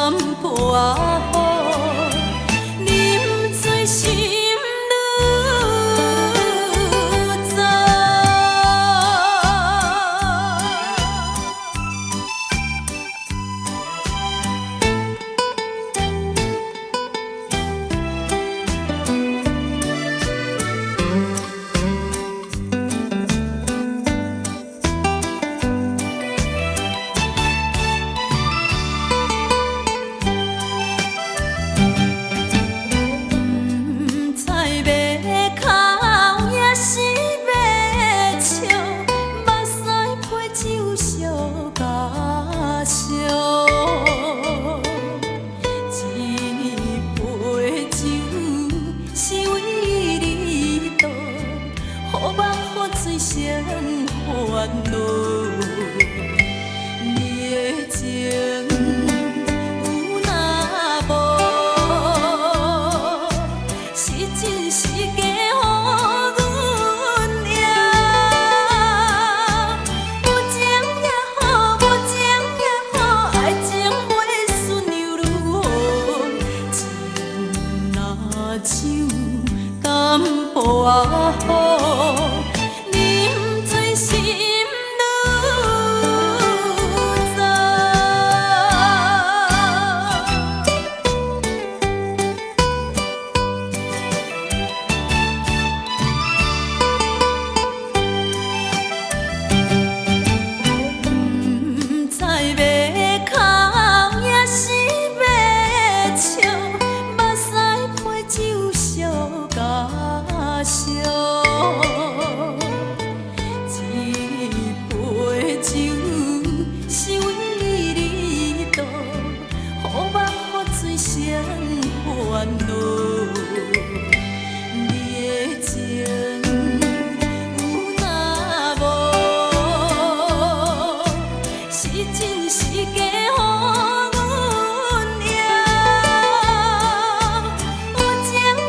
淡薄仔好，啉醉心愈早。毋知欲哭抑是欲笑，目屎批酒相加烧。这杯酒是為你倒，予夢予醉成煩惱。你的情有若無，是真是假，予阮贏。有情也好，無情也好，愛情袂輸又如何？情若酒淡薄仔好，啉醉心愈早。毋知欲哭抑是欲笑，目屎批酒相加燒。這杯酒是為你倒，予夢予醉成煩惱。你的情有若無，是真是假，予阮贏。有情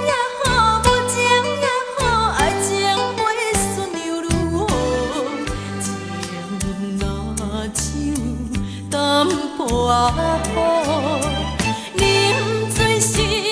也好，無情也好，愛情袂輸又如何？情若酒淡薄仔好，啉醉心愈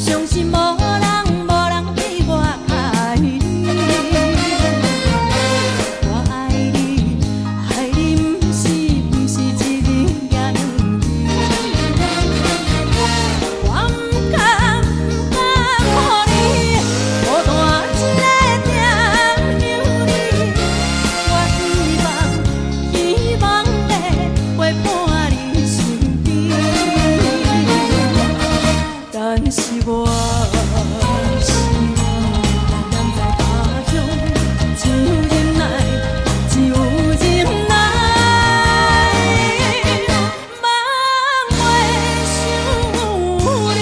相信無人無人比我較愛你。我愛你，愛你毋是毋是一日也兩日。我毋甘毋甘予你孤單一个踮鄉里，我希望希望會陪伴你身邊，但是我是我踮在他鄉，只有忍耐，只有忍耐，茫袂想你。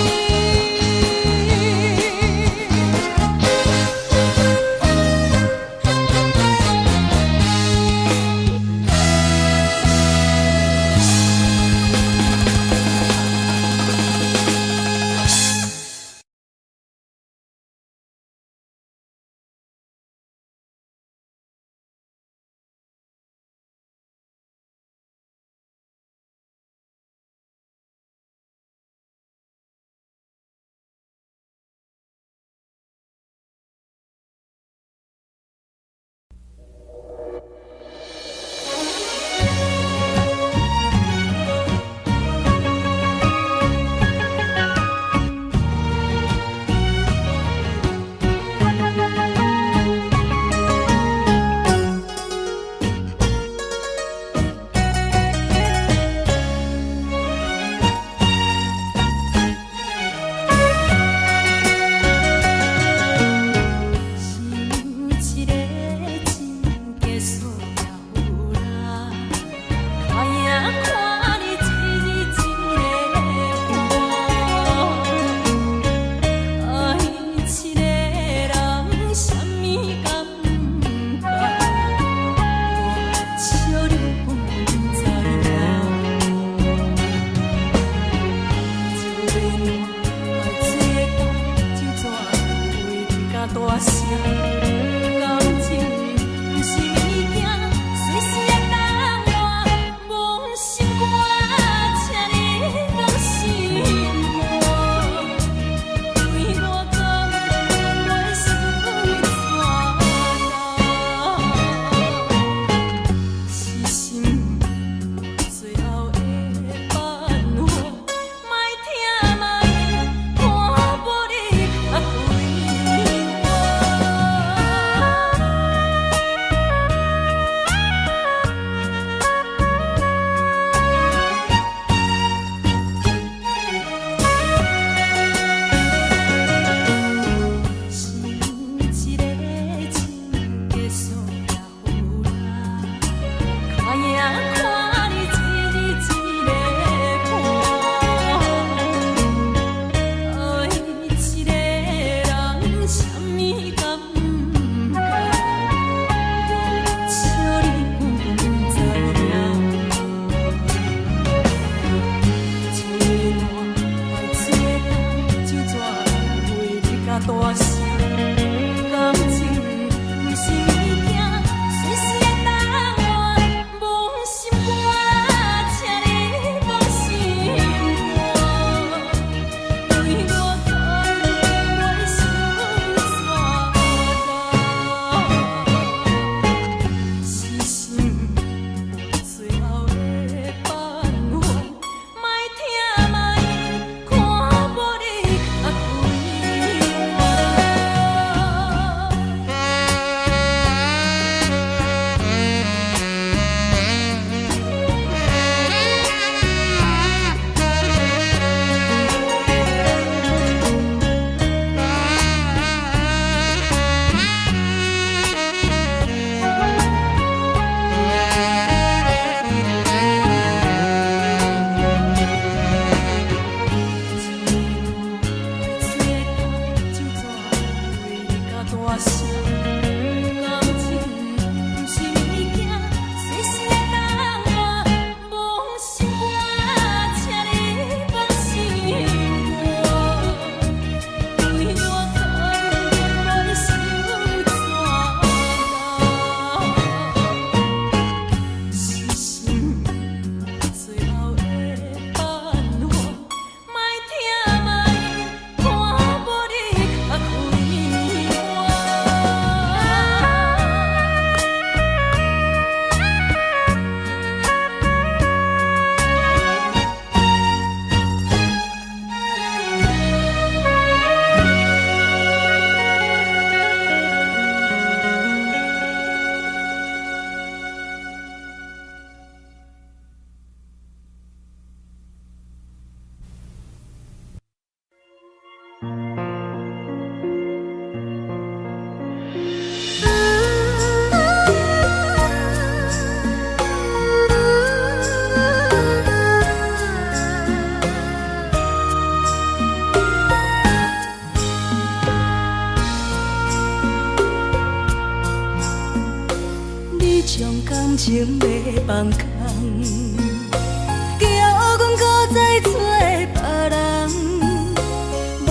想一個真假數也有啦，跤影看你一日一个伴，愛一個人啥物感覺？我笑你講不知影。一个愛做工就怎話你敢大聲？感情毋是物件，隨時會當換。無心肝，請你放心我。對我講，袂想怎是心最後的辦法，莫疼莫看無你較快活。想一個真假數也有啦，跤影看你一日一個伴，愛一個人啥物感覺？我笑你講不知影。一段愛做工就怎話你敢大聲？感情毋是物件，隨時會當換。無心肝，請你放心我。對我講，袂想怎是心最後的辦法，莫疼莫看無你較快活。情欲放空，叫阮閣再揣別人，無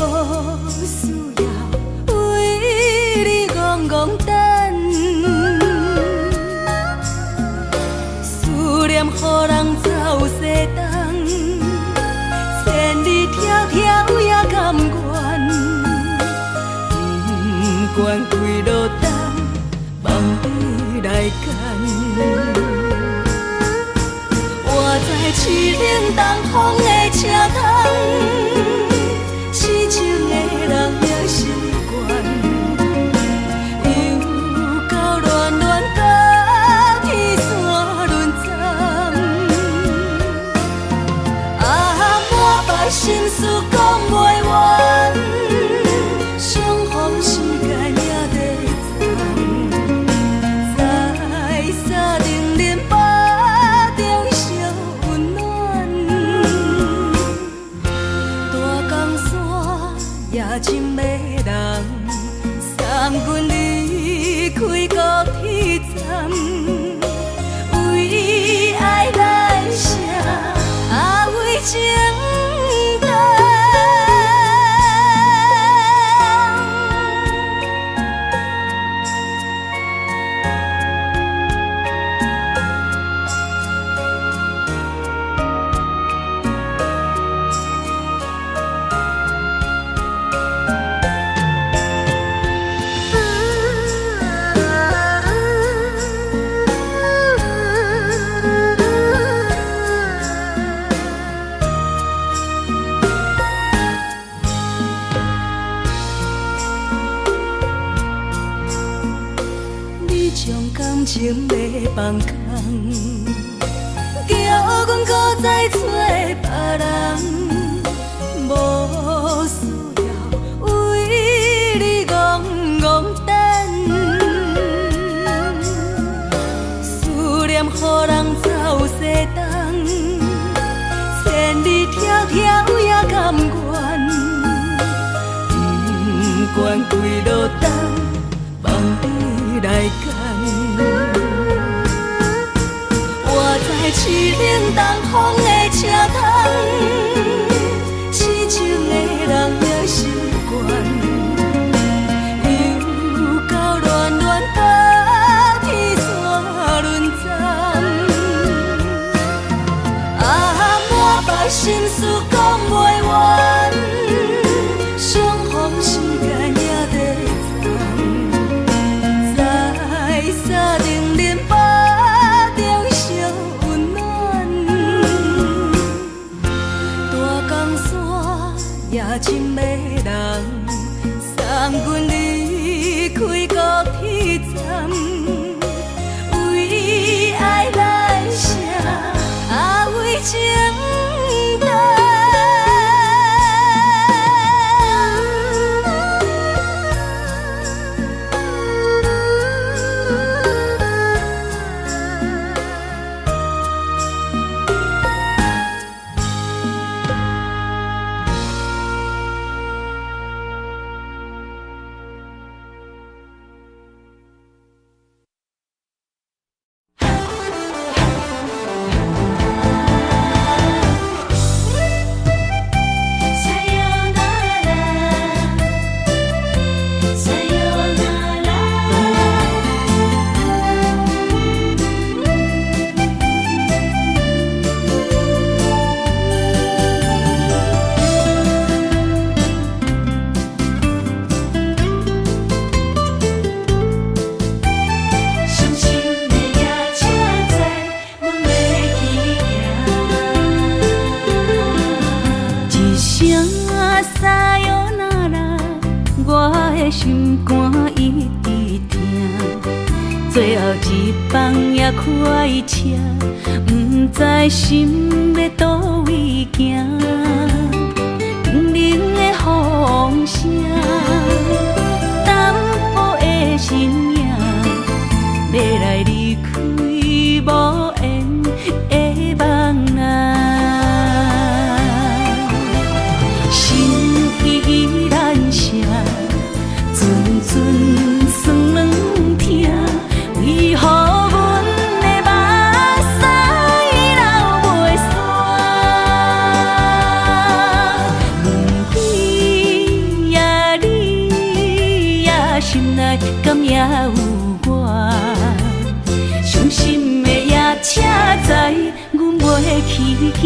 需要為你戇戇等，思念予人走西東，千里迢迢也甘願，不管幾落冬，望你來牽。我知凄冷東風的車窗，痴情的人也習慣，又到暖暖甲天山轮转，啊，满腹心事講袂完，相逢時間也在站，在三重恁腹中相溫暖，大江山也真迷人，送阮離開高鐵站，為愛來寫，啊為情等。你將感情欲放空，叫阮閣再揣別人，無需要為你戇戇等，思念予人走西東，千里迢迢也甘願，不管幾落冬，望你來牽。我知凄冷東風的車窗，痴情的人也習慣，又到暖暖甲天山轮转，啊，滿腹心事講袂完，相逢時間也在站，在三重恁腹中相溫暖，大江山也真迷人，送阮離開高鐵站，為愛來寫，啊為情等。さよならさよなら。伤心的夜车载，阮欲去行。一聲さよなら，我的心肝一直疼。最後一班也開車，毋知心欲佗位行。冷冷的風聲，淡薄的身影，欲來離開無緣的夢啊。心依難捨，陣陣酸軟疼，為何阮的目也有我？傷心的夜車知阮袂去行。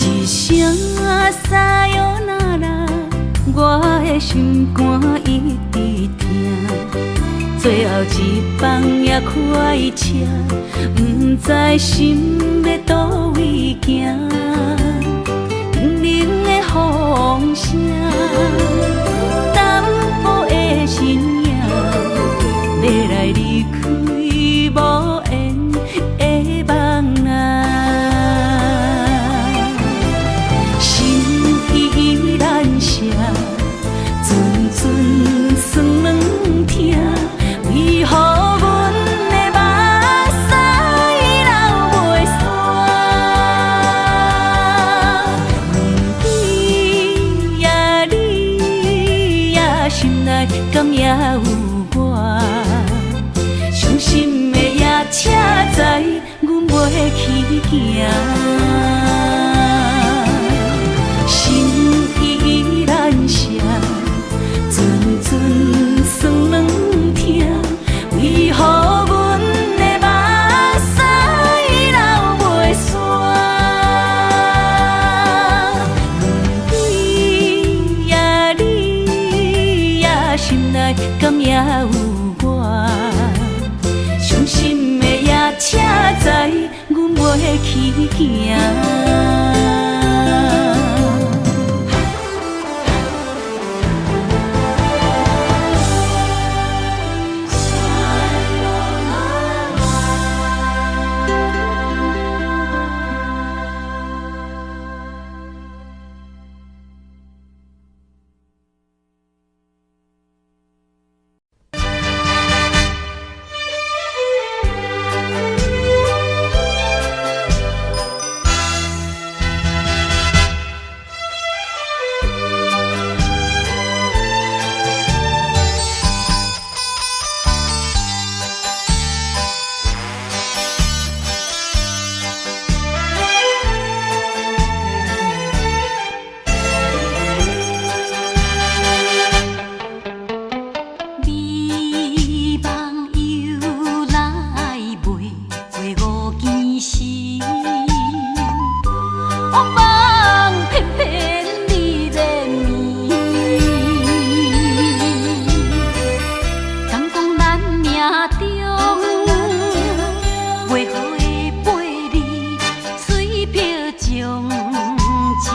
一聲さよなら，我的心肝一直疼。最後一班也開車，毋知心欲佗位行。冷冷的風聲，淡薄的身影，欲來離開無緣的夢啊。心意難捨，陣陣酸軟疼，為何阮的目屎流袂煞？問你呀你呀，心內敢也有我？傷心的夜車知阮袂去行。心意難捨，陣陣酸軟疼，為何阮的目屎流袂煞？問你呀你呀，心內敢也有我？傷心的夜車知阮袂去行。美夢由來袂過五更時，惡夢翩翩你連綿。敢講咱命中袂好的八字，隨憑將情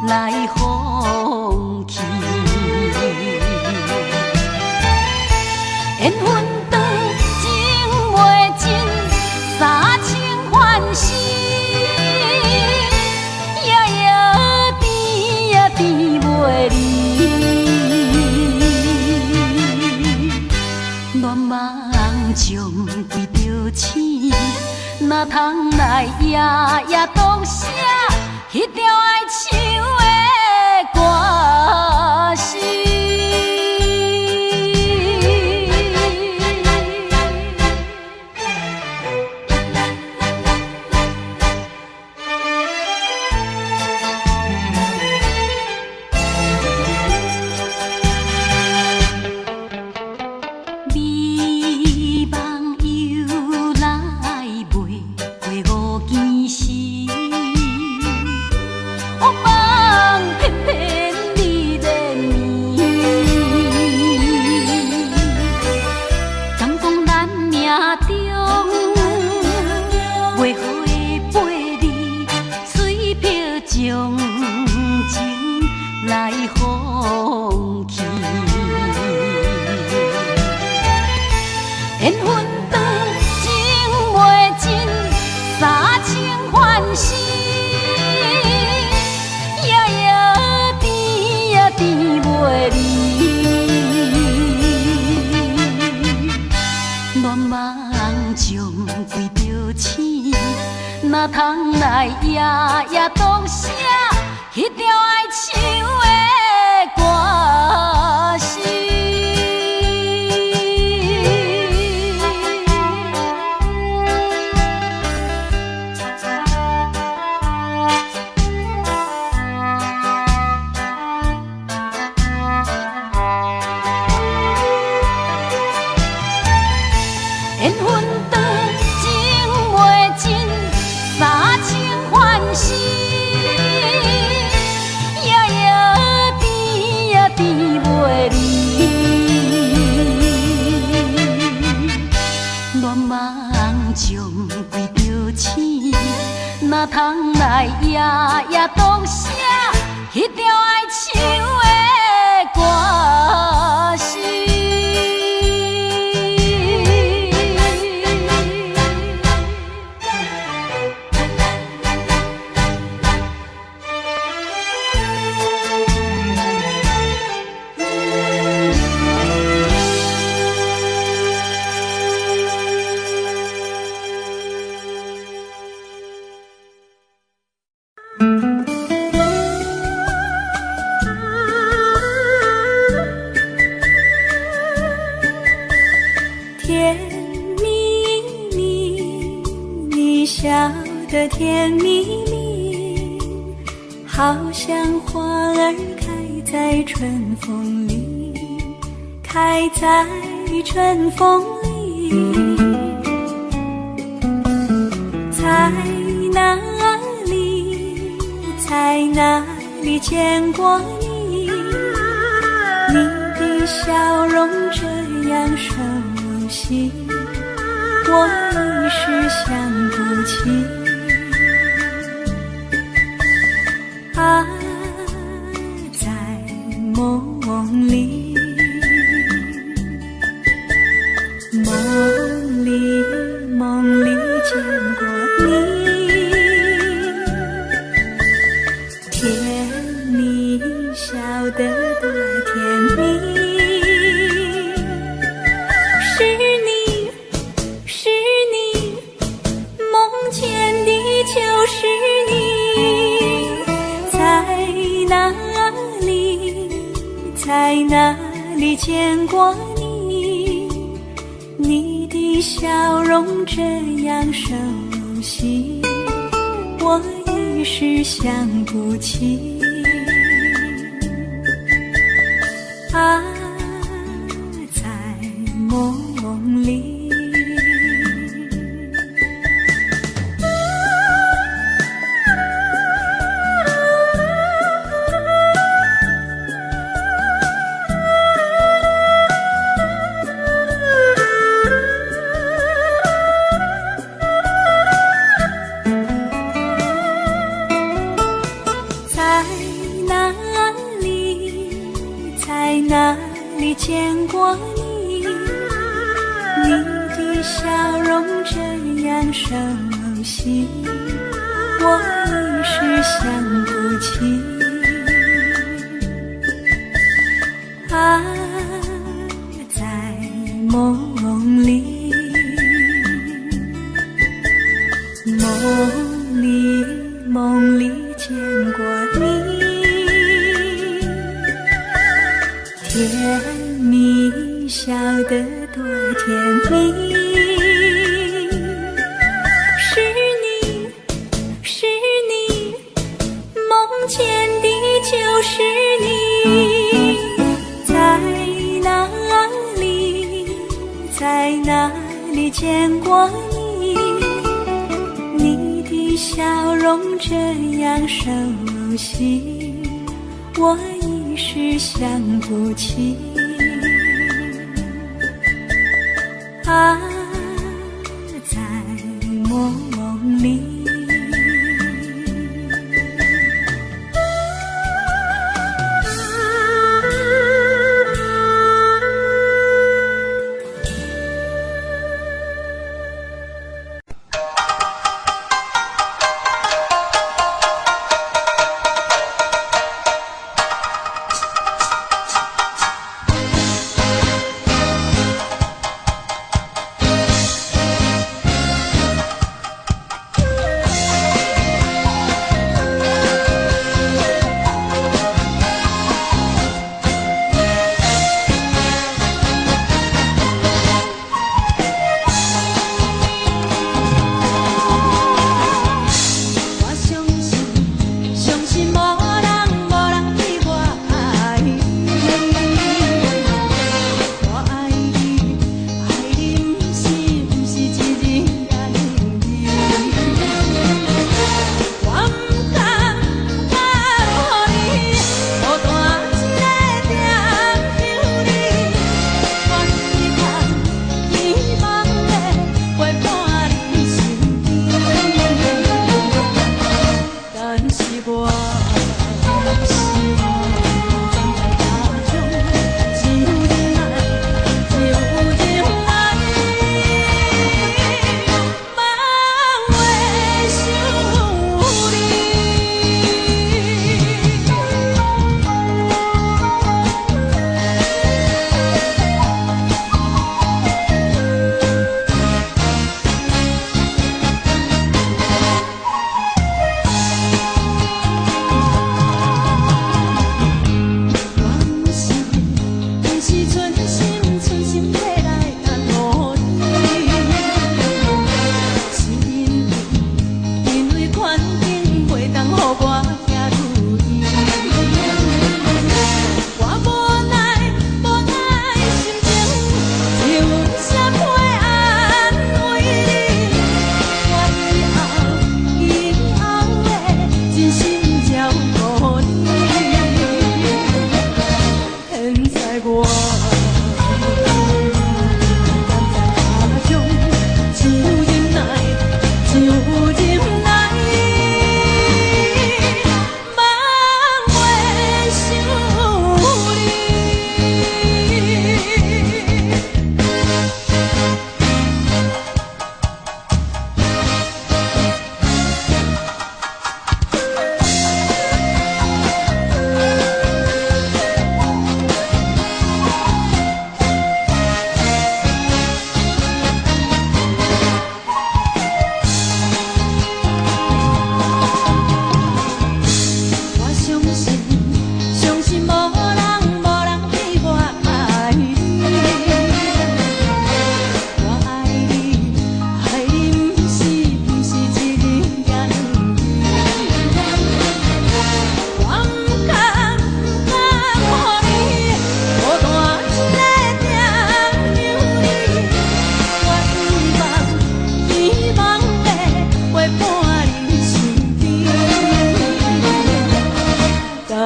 來放棄。緣分長，情袂盡，三生還世，夜夜甜呀甜袂離。戀夢中為著醒，哪通來夜夜獨寫彼條愛唱的歌詞。美夢由來袂過五更時，惡夢翩翩你連綿。敢講咱命中袂好的八字，隨憑將情來放棄。緣分長，情袂盡，三生還世，夜夜甜呀甜袂離。跪著醒，哪通來夜夜獨寫彼條愛唱的歌詞。緣分長，情袂盡，三清煩死。夜夜甜呀甜袂離，戀夢中跪著醒，哪通來夜夜獨寫彼條愛唱的歌詞。甜蜜蜜，你笑得甜蜜蜜，好像花兒開在春風裡，開在春風裡。在哪裡，在哪裡見過你？你的笑容這樣熟悉，我一時想不起。啊，在夢裡，夢裡夢裡見過你，甜蜜笑得多甜蜜，是你是你，夢見的就是你，在哪裡，在哪裡見過你？你的笑容這樣熟悉，我一時想不起。啊，在夢裡。在哪裡，在哪裡見過你？你的笑容這樣熟悉，我一時想不起。啊，在夢裡，夢裡夢裡見過你，甜蜜笑得多甜蜜，是你是你，夢見的就是你，在哪裡，在哪裡見過你？你的笑容這樣熟悉，我一時想不起。啊，在夢裡。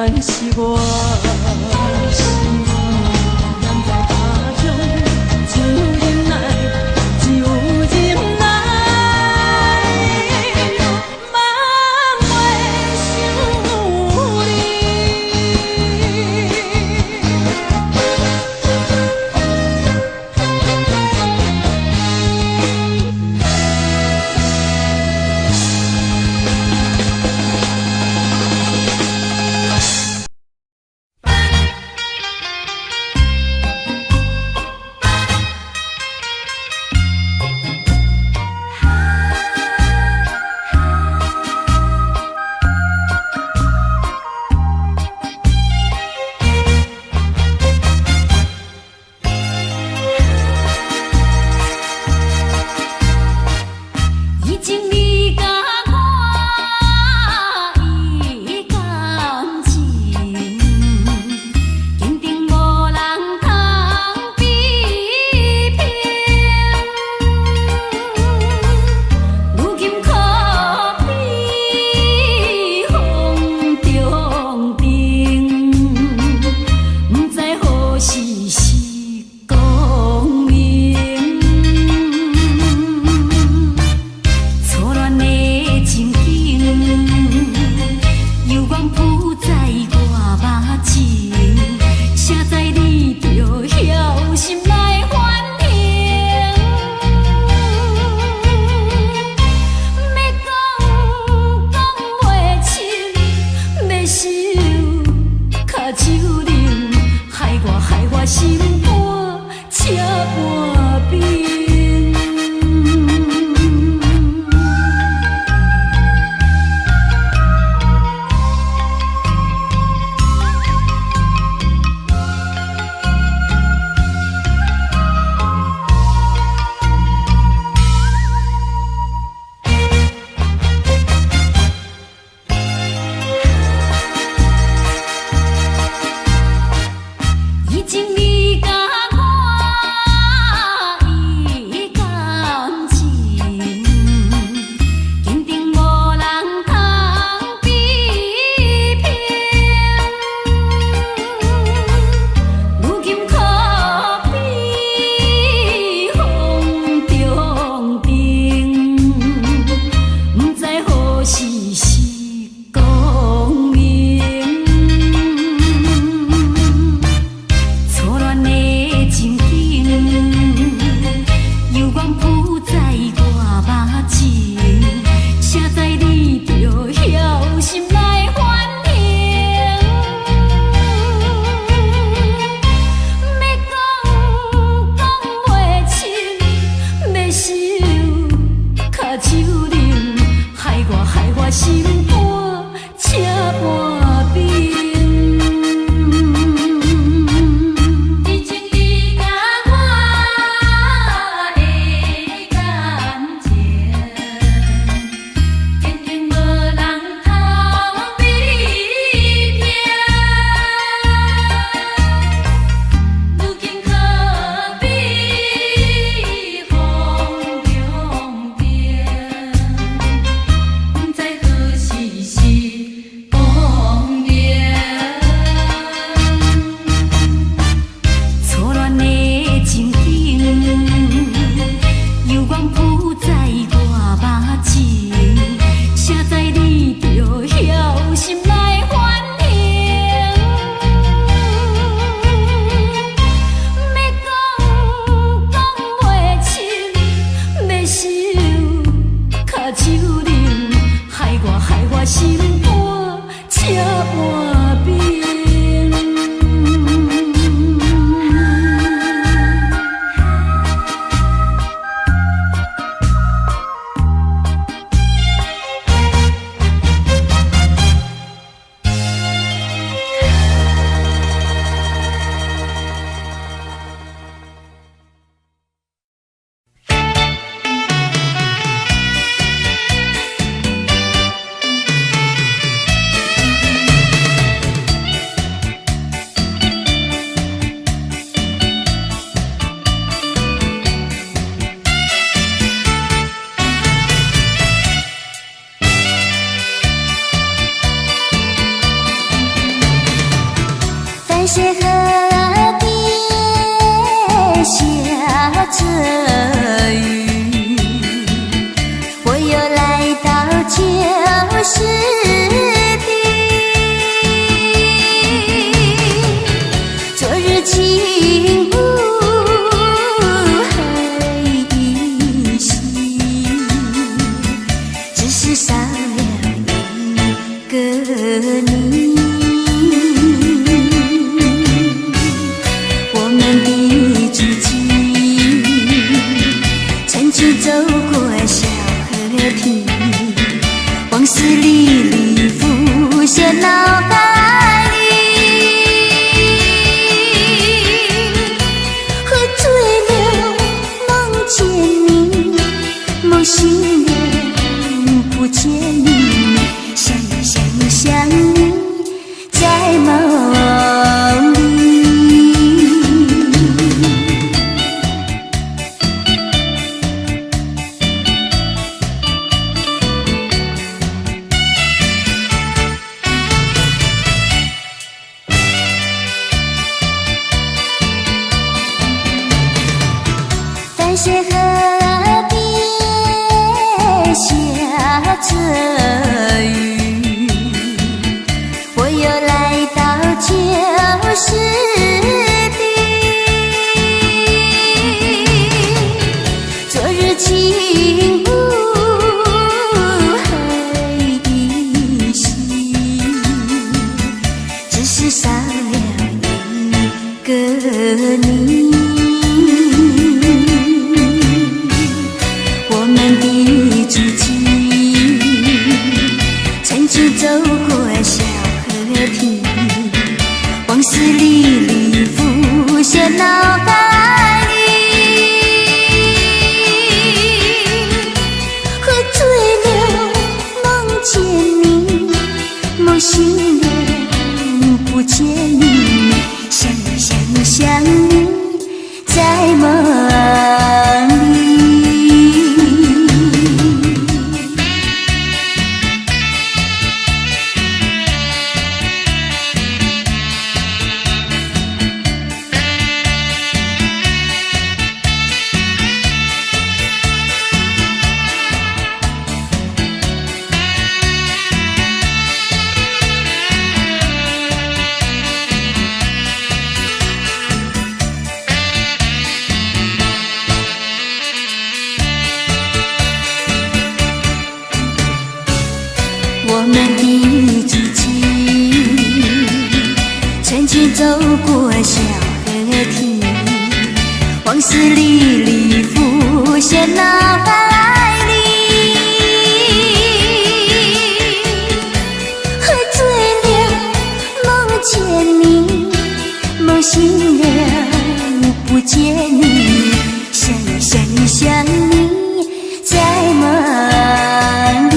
然是我。人在他鄉只有忍耐，只有忍耐，萬袂想你。以前你佮我伊感情，坚定無人通比拼。如今可比風中燈，不知何時是光明。初戀的情景，猶原浮在我目前，誰知你著枵心來反省。欲講講袂清，欲收跤手冷，害我害我心肝赤半冰。以前你佮我淡水河邊下著雨，我又來到舊時地。昨日情霧還依稀，只是少了一個你。我們的足跡，曾經走過小河堤，往事歷歷浮現腦海裡。喝醉了夢見你，夢醒了不見你，想你想你想你，在夢裡。淡水河邊下著雨，我又來到舊時地。昨日情霧還依稀，只是少了一個你。我們的足跡，曾經走過小河堤，往事歷歷浮現腦海裡。喝醉了夢見你，夢醒了不見你，想你想你想你，在夢裡。我們的足跡，曾經走過小河堤，往事歷歷浮現腦海裡。喝醉了夢見你，夢醒了不見你，想你想你想你，在夢裡。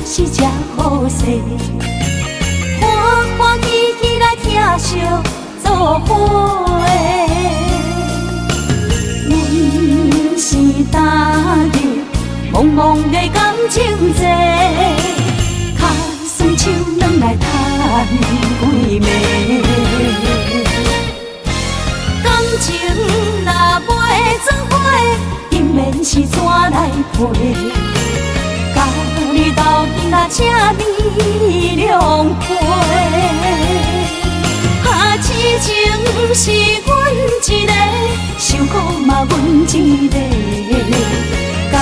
是這好勢，歡歡喜喜來疼惜做伙。阮是踏入茫茫的感情債，跤酸手軟來趁幾暝。感情若袂做伙，姻緣是怎來配？共你鬥陣啊，請你兩陪。啊，痴情是阮一个，受苦嘛阮一个。敢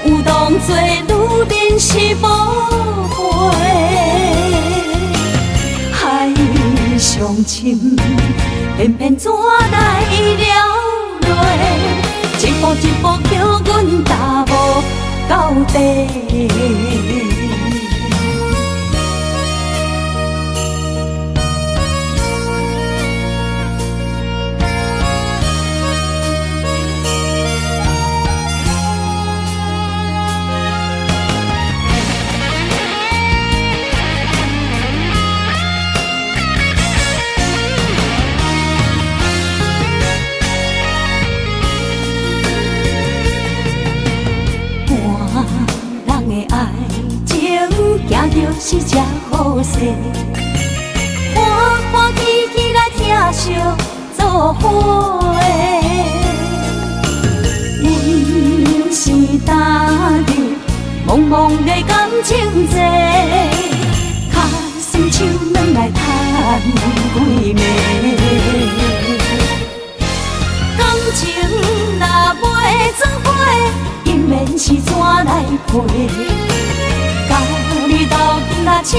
有當作女人是寶貝？海上深，偏偏怎來了落？一步一步叫阮踏無到底。行著是這好勢，歡歡喜喜來疼惜做伙。阮是踏入茫茫的感情債，跤酸手軟來趁幾暝。感情若袂做伙，姻緣是怎來配？共你鬥陣啊，請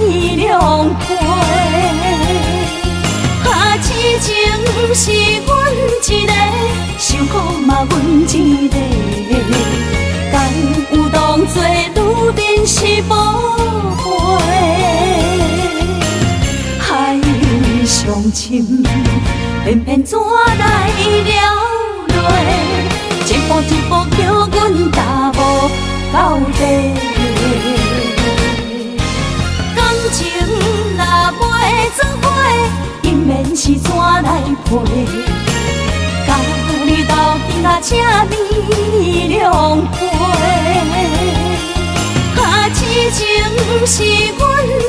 你兩陪。啊，痴情是阮一個，受苦嘛阮一個。敢有當作女人是寶貝？海上深，偏偏怎來了落？一步一步叫阮踏無到底。感情若袂做伙，姻緣是怎來配？共你鬥陣啊，請你兩陪。啊，痴情是阮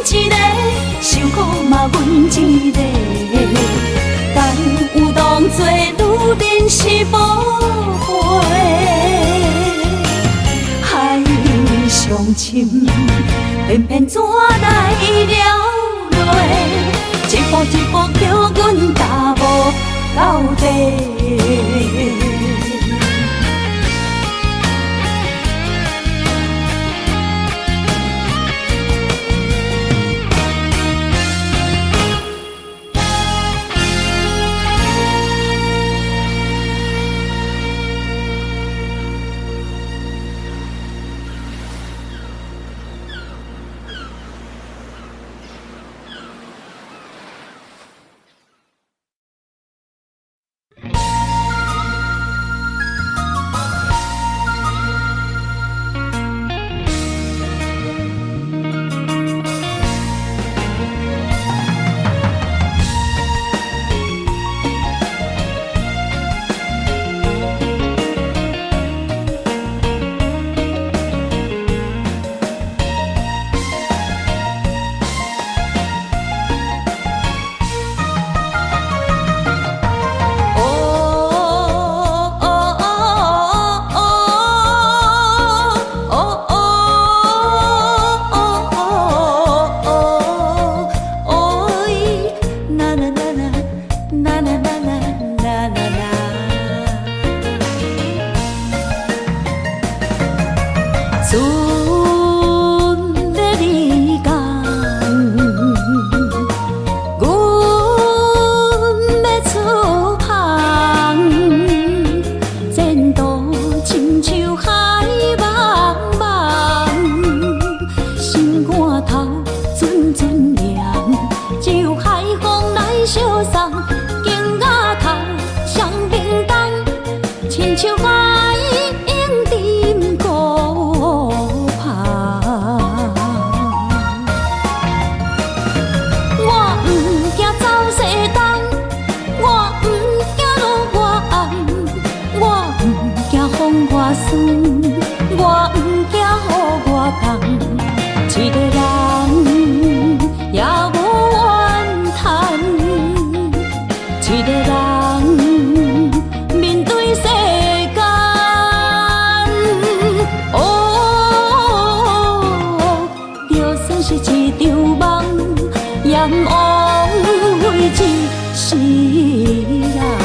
一個，受苦嘛阮一個。敢有當作女人是寶貝？海上深，偏偏怎來了落？一步一步叫阮踏無到底。是一場夢，也枉費一世人。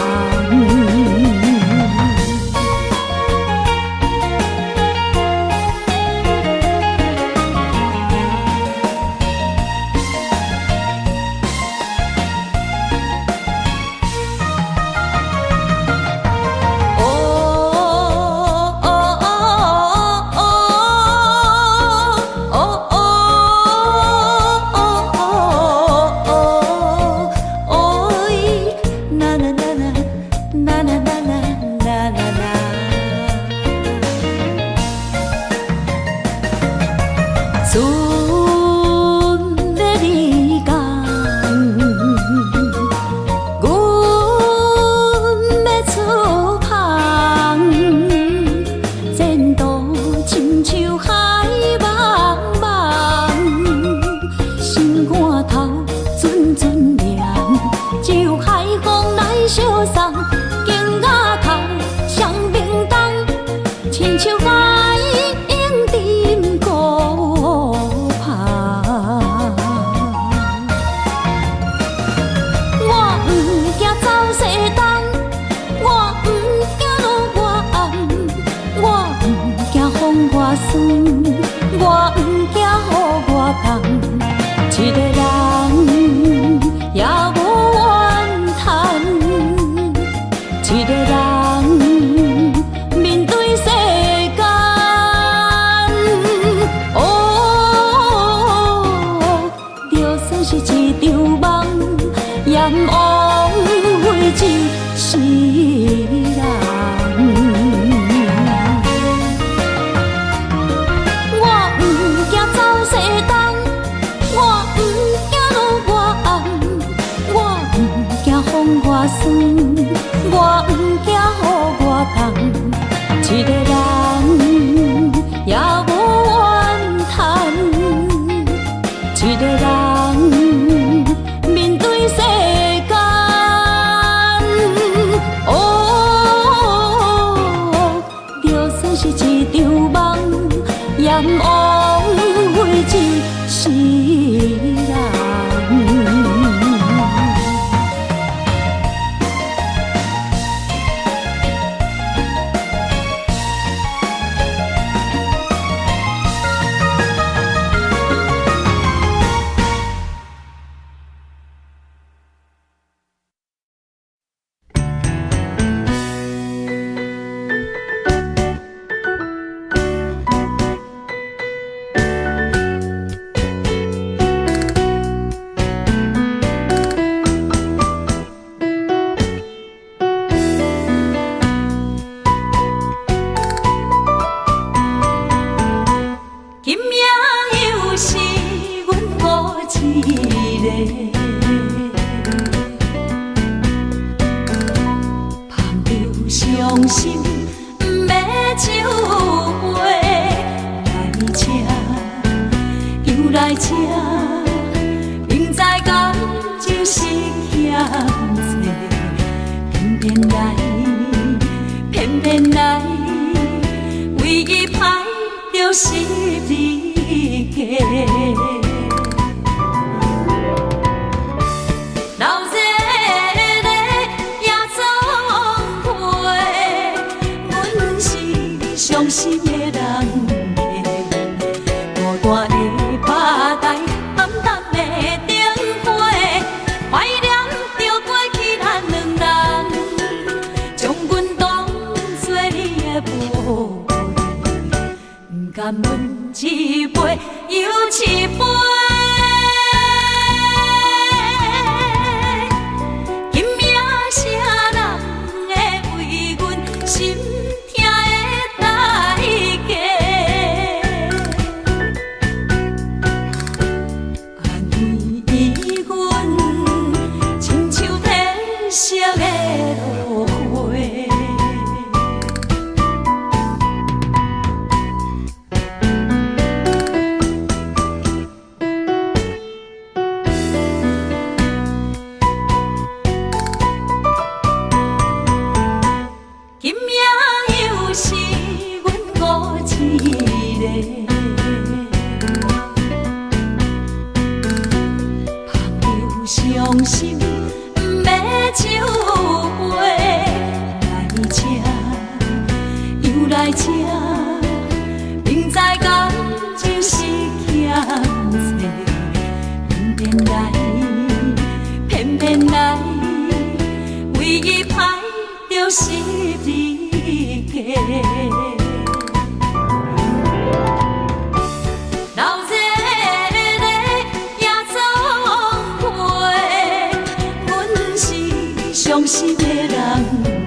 傷心的人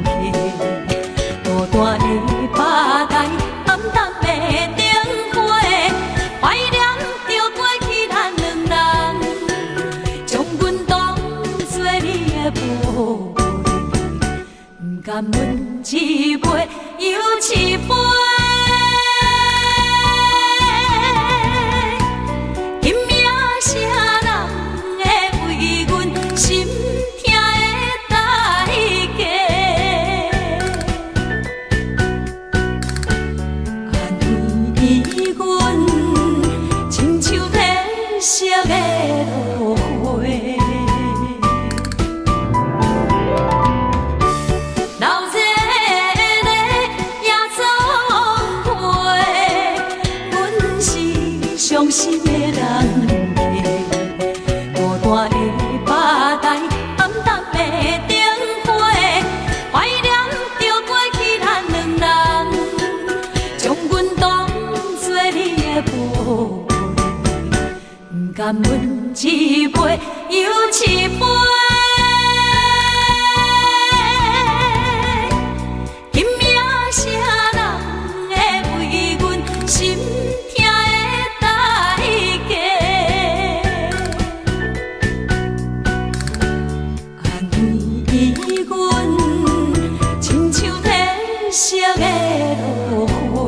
客，孤單的吧台，暗淡的燈火，懷念著過去咱兩人，將阮當作你的寶貝，毋甘阮一杯又一杯。今夜啥人會為阮心疼的代價？按呢阮親像褪色的落花。流熱的夜總會，阮是傷心的人客，孤單的吧台，暗淡的燈火，懷念著過去咱兩人，將阮當作你的寶貝，毋甘阮一杯又一杯。今夜啥人會為阮心疼的代價？按呢阮親像褪色的落花。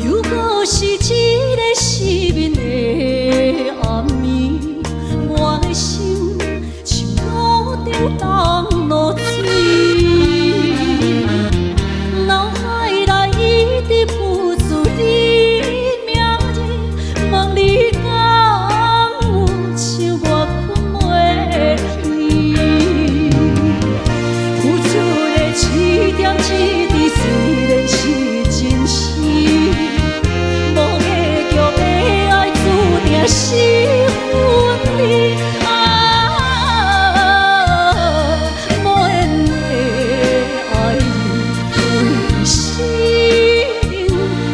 又閣是一个失眠的暗暝，我的心像炉頂凍露水，腦海內一直浮出你名字，問你敢有像我睏袂去？付出的一點一滴雖然是真實，無結局的愛注定是分離。啊，無緣的愛人，為生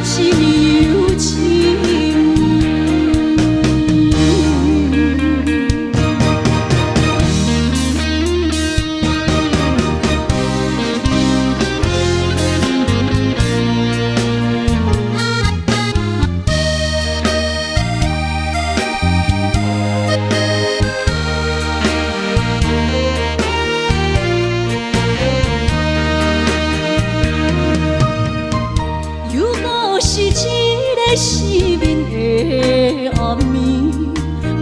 一又一暝。又閣是一個失眠的暗暝，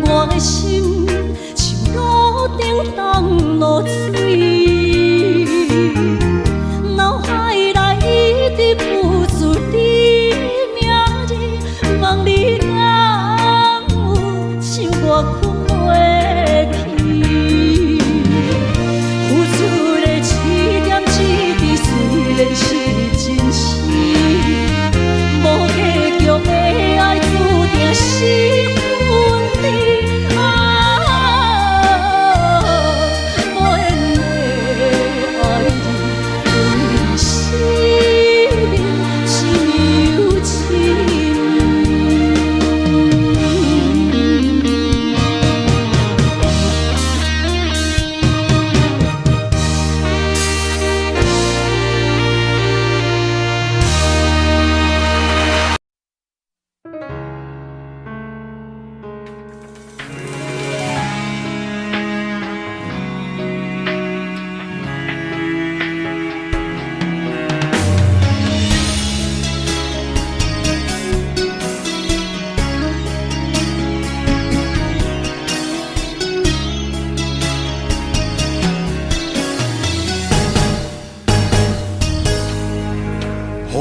我的心像爐頂凍露水，腦海內一直浮出你名字，問你敢有像我睏袂去？付出的一點一滴雖然是真實，無結局的愛注定是分離。啊，無緣的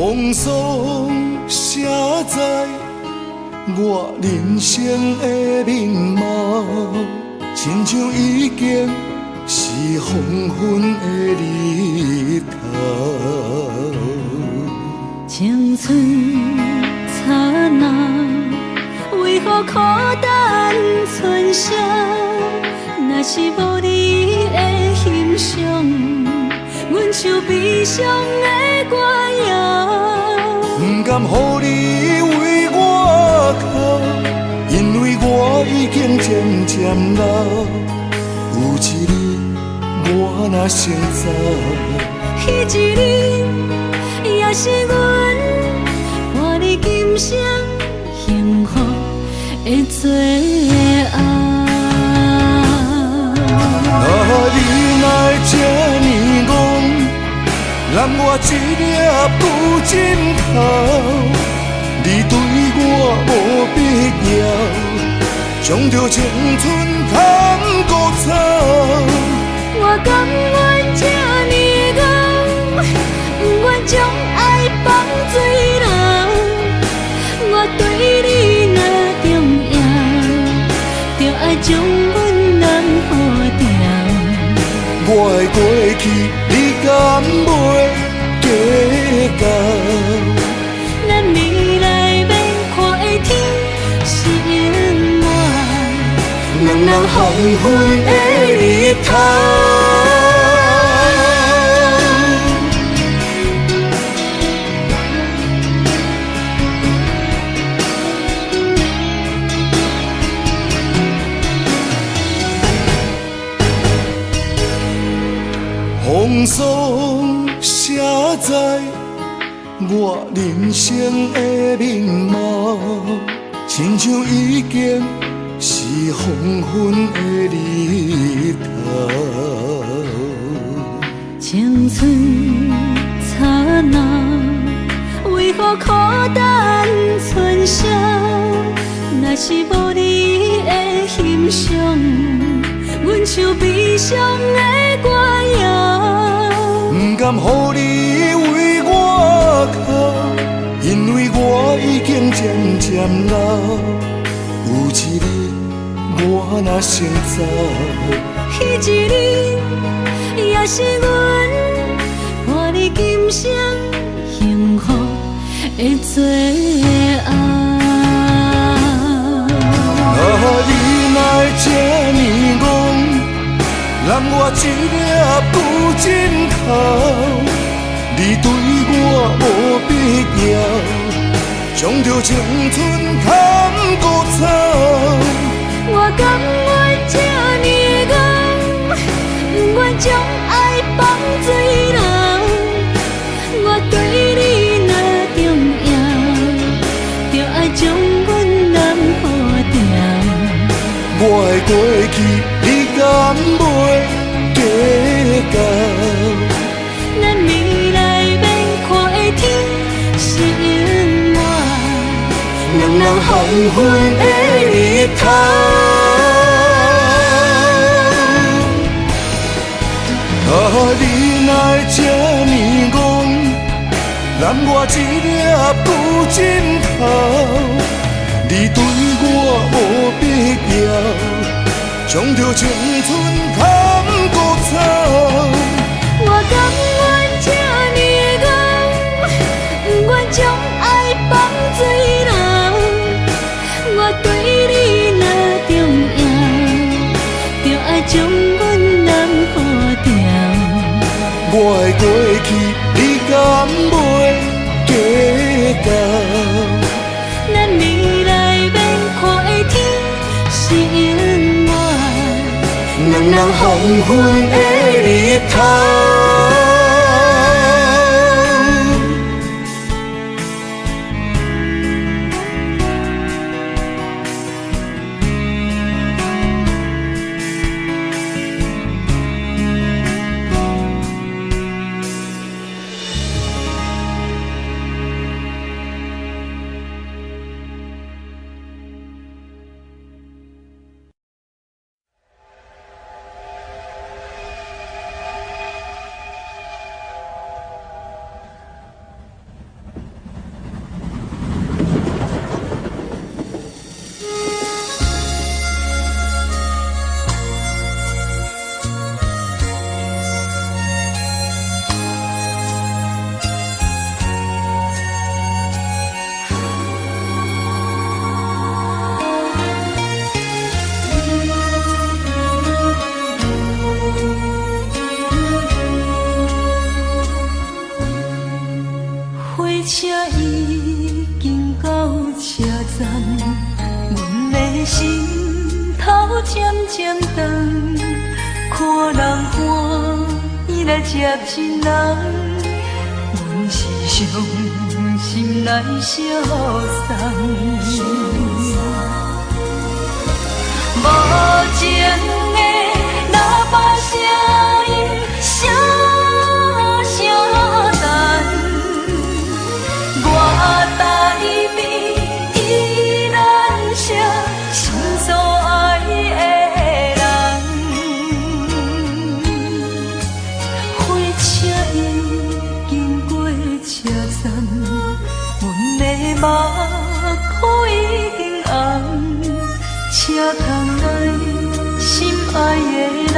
風霜寫在我人生的面貌，親像已經是黃昏的日頭。青春燦爛，為何苦等春宵？若是無你的欣賞，阮唱悲傷的歌謠。不甘予你為我哭，因為我已經漸漸老。有一日我若先走，彼一日也是阮伴你今生幸福的最後。啊，你哪會這呢戇，攬我一粒舊枕頭，你對我無必要，將著青春趁古草。我甘願這呢戇，不願將愛放水流。我對你若重要，就愛將阮攬好牢。我的過去，你敢袂計較？咱未來欲看的天是永遠，兩人黃昏的日頭。風霜寫在我人生的面貌，親像已經是黃昏的日頭。青春燦爛，為何苦等春宵？若是無你的欣賞，阮唱悲傷的歌謠。不甘予你為我哭，因為我已經漸漸老。有一日我若先走，彼一日也是阮伴你今生幸福的最後。啊，你哪會這呢戇，攬我一粒舊枕頭，你對我無必要，將著青春趁古草。我甘願這呢戇，不願將愛放水流。我對你若重要，就愛將阮攬好牢。我的過去，你敢袂計較？咱未來欲看的天是永遠，兩人黃昏的日頭。啊，你哪會這呢戇，攬我一粒舊枕頭，你對我無必要，將著青春趁古草。我甘願這呢戇，不願將愛放水流。我對你若重要，就愛將阮攬好牢。我的過去，你敢袂計較？咱未來欲看的天是永遠，兩人黃昏的日頭。漸漸長，看人歡喜來接親人，阮是傷心來相送。無情的喇叭聲音，聲聲等，我台邊依然是心所愛的人。火車已經過車站，阮的目眶已經紅。車窗內心愛的人，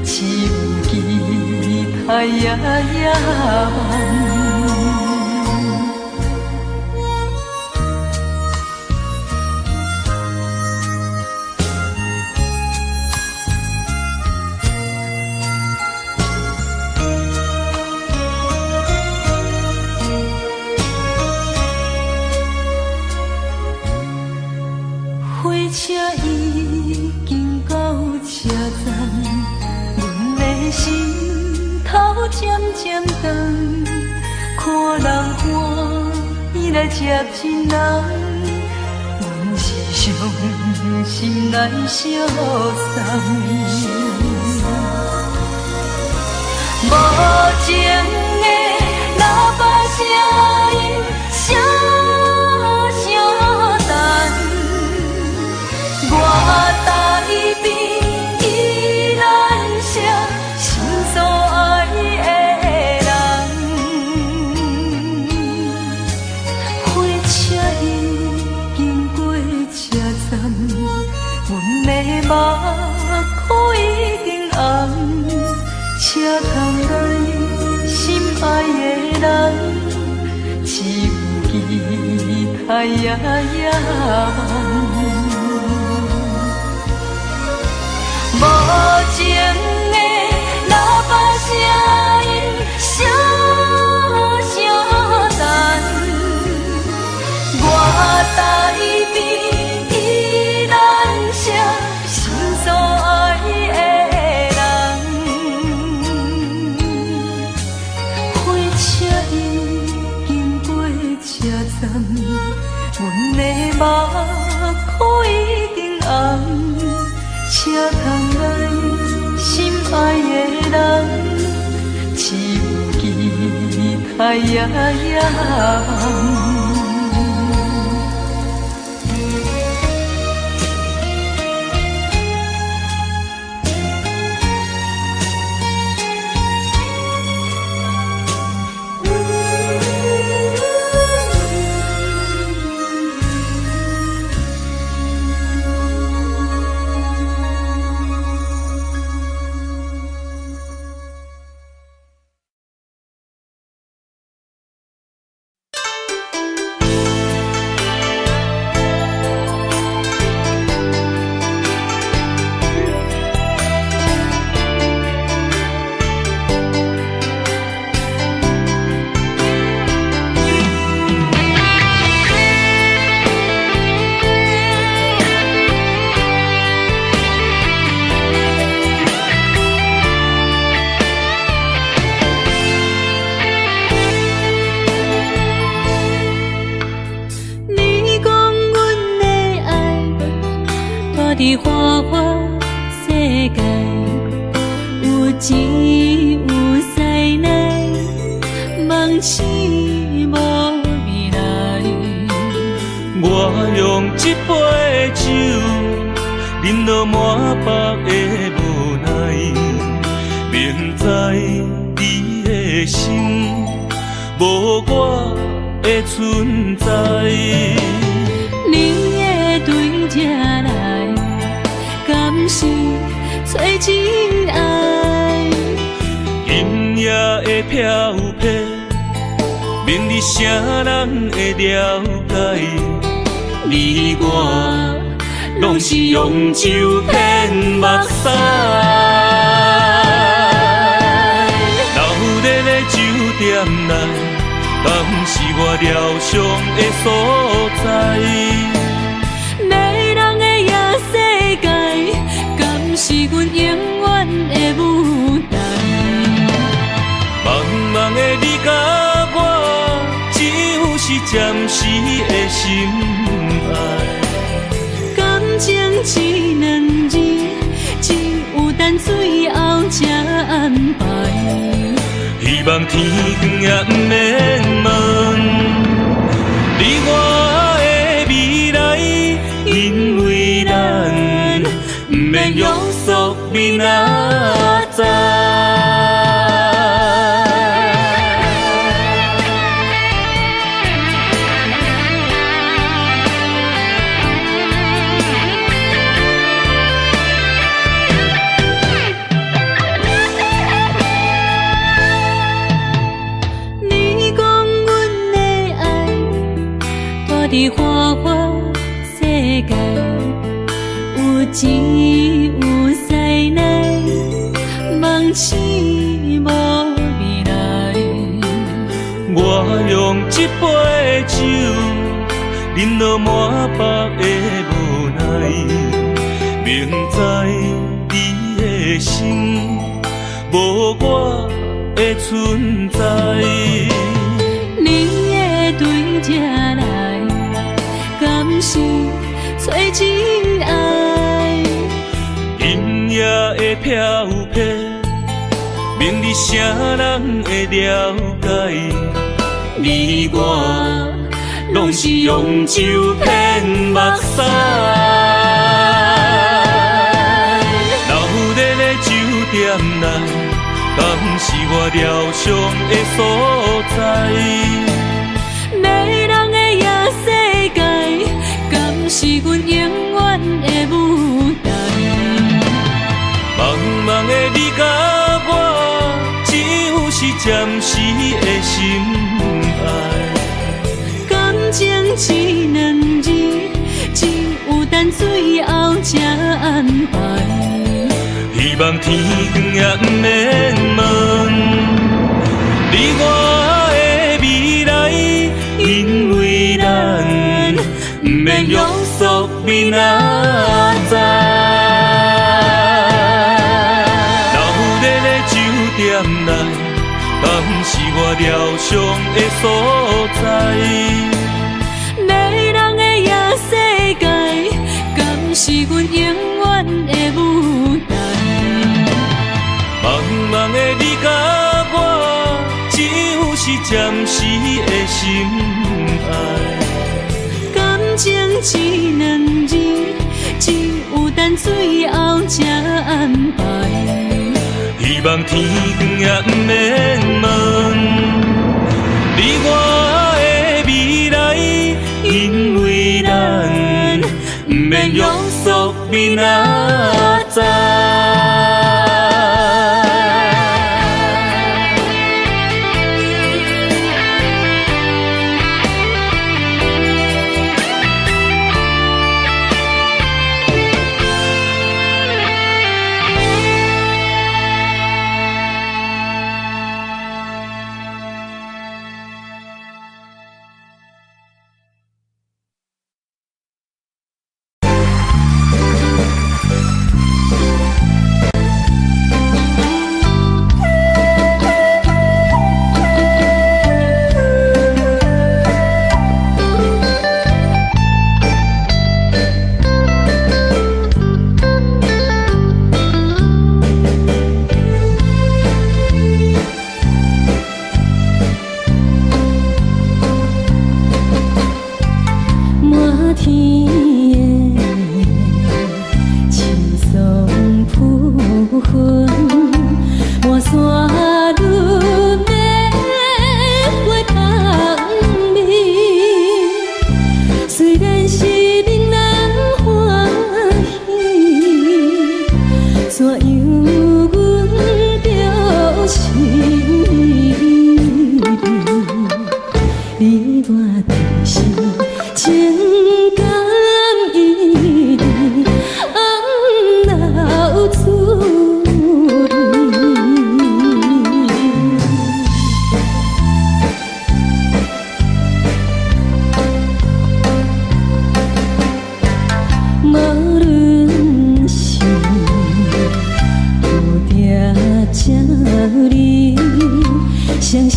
只有期待夜夜梦。火車已經到車站，阮的心頭漸漸長，看人歡喜來接親人，阮是傷心來相送。無情的喇叭聲音，聲聲等，我台邊依然是心所愛的人。火車已經過車站，阮的目眶已經紅。車窗內心愛的人，只有期待夜夜夢。無情的喇叭聲音，聲聲等，我台邊依然是心所愛的人。火車已經過車站，阮的目眶已經紅。車窗內心愛的人，只有期待夜夜夢。你講阮的愛，蹛佇花花世界，有錢有勢內，夢醒無未來。我用這杯酒，飲到滿腹的無奈，明知你的心無我的存在。你會對這來，敢是找真愛？今夜的飄泊，明日啥人會了解？你我攏是用酒騙目屎。闹熱的酒店內，敢是我療傷的所在？迷人的夜世界，是阮永遠的舞台？茫茫的你佮我，只有是暫時的心愛。感情這兩字，只有等最後才安排。希望天光也毋免問，你我的未來，因為咱毋免約束明仔載。你講阮的愛，蹛佇花花世界，有錢有勢內，夢醒無未來。我用這杯酒，飲落滿腹的無奈，明知你的心無我的存在。你會對這來，敢是找真愛？今夜的飄泊，明日啥人會了解？你我攏是用酒騙目屎。鬧熱的酒店內，敢是我療傷的所在？迷人的夜世界，敢是阮永遠的舞台？茫茫的你佮我，只有是暫時的心愛。感情這兩字，只有等最後才安排。希望天光也毋免問，你我的未來，因為咱毋免約束明仔載。鬧熱的酒店內，敢是我療傷的所在？迷人的夜世界，敢是阮永遠的舞台？茫茫的你佮我，只有是暫時的心愛。感情這兩字，只有等最後才安排。希望天光也毋免問，你我的未來，因為咱毋免約束明仔載。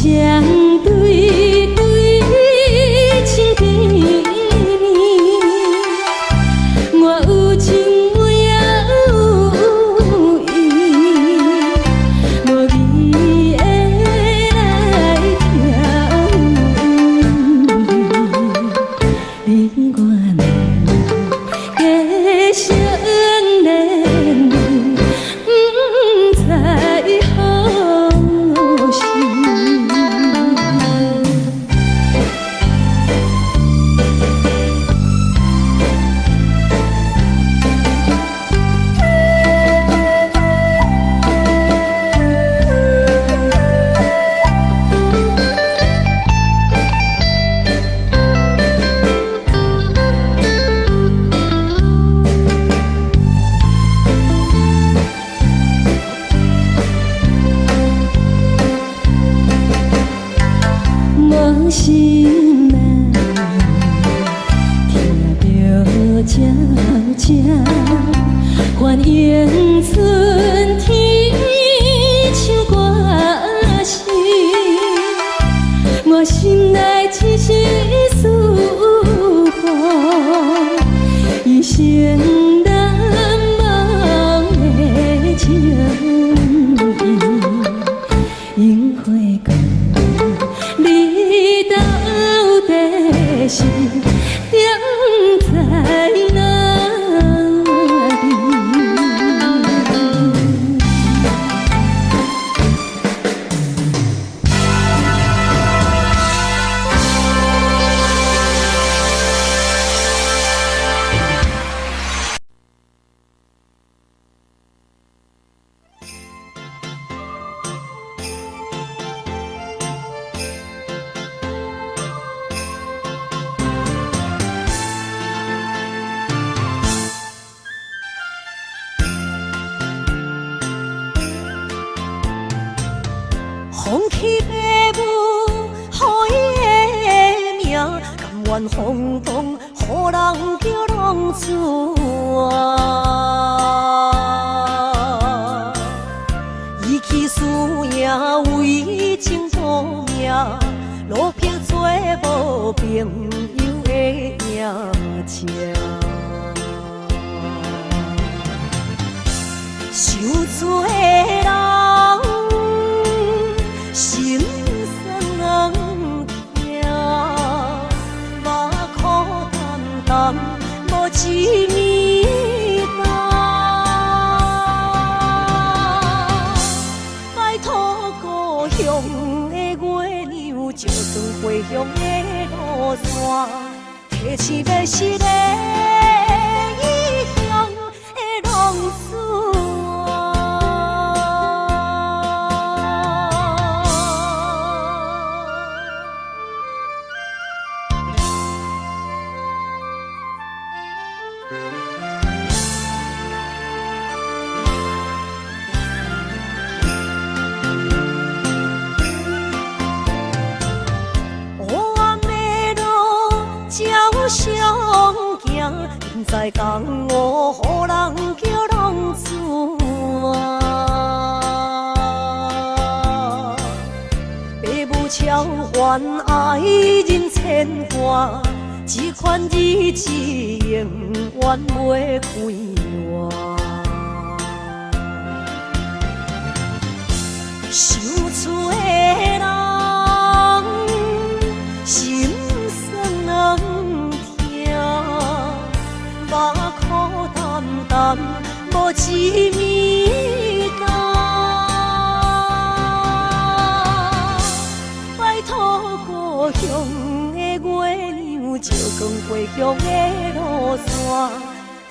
双对对亲甜绵，我有情我也有意，无味的来疼你我两个相连，不知何时。我心内听著鸟声，欢迎春天唱歌声。我心内一丝思慕，一生难忘的情意，樱花光。你到底是踮在哪里？放弃爸母予伊的名，甘愿风动，予人叫浪子啊。伊去输赢为情赌命，落魄做无朋友的赢家。受罪的人心酸痛，目苦澹澹，无一暝冬。拜托故乡的月娘，照算回乡的路线，提醒迷失的异乡的浪子啊。黑暗的路照相行，不知江湖予人叫浪子啊。爸母超凡爱人牵挂，这款日子永远袂快活。受罪的人心酸痛，目苦澹澹，无一暝冬。拜托故乡的月娘，照光回乡的路线，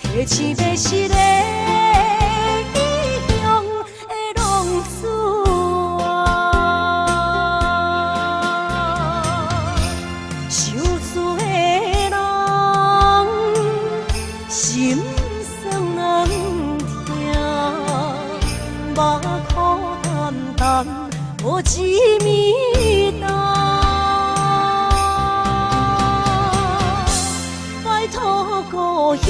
提醒迷失的异乡的浪子啊。受罪的人心酸痛，目苦澹澹，无一暝冬。拜托故乡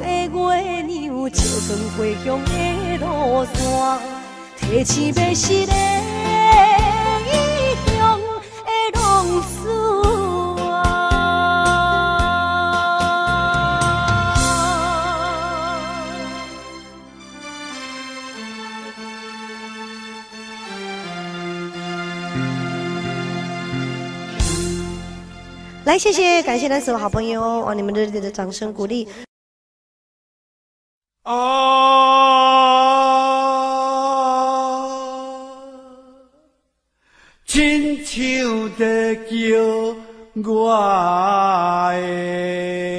的月娘，照光回乡的路线，提醒迷失的异乡。來，謝謝，感謝咱所有好朋友哦，你們熱烈的掌聲鼓勵。啊，親像在叫我的。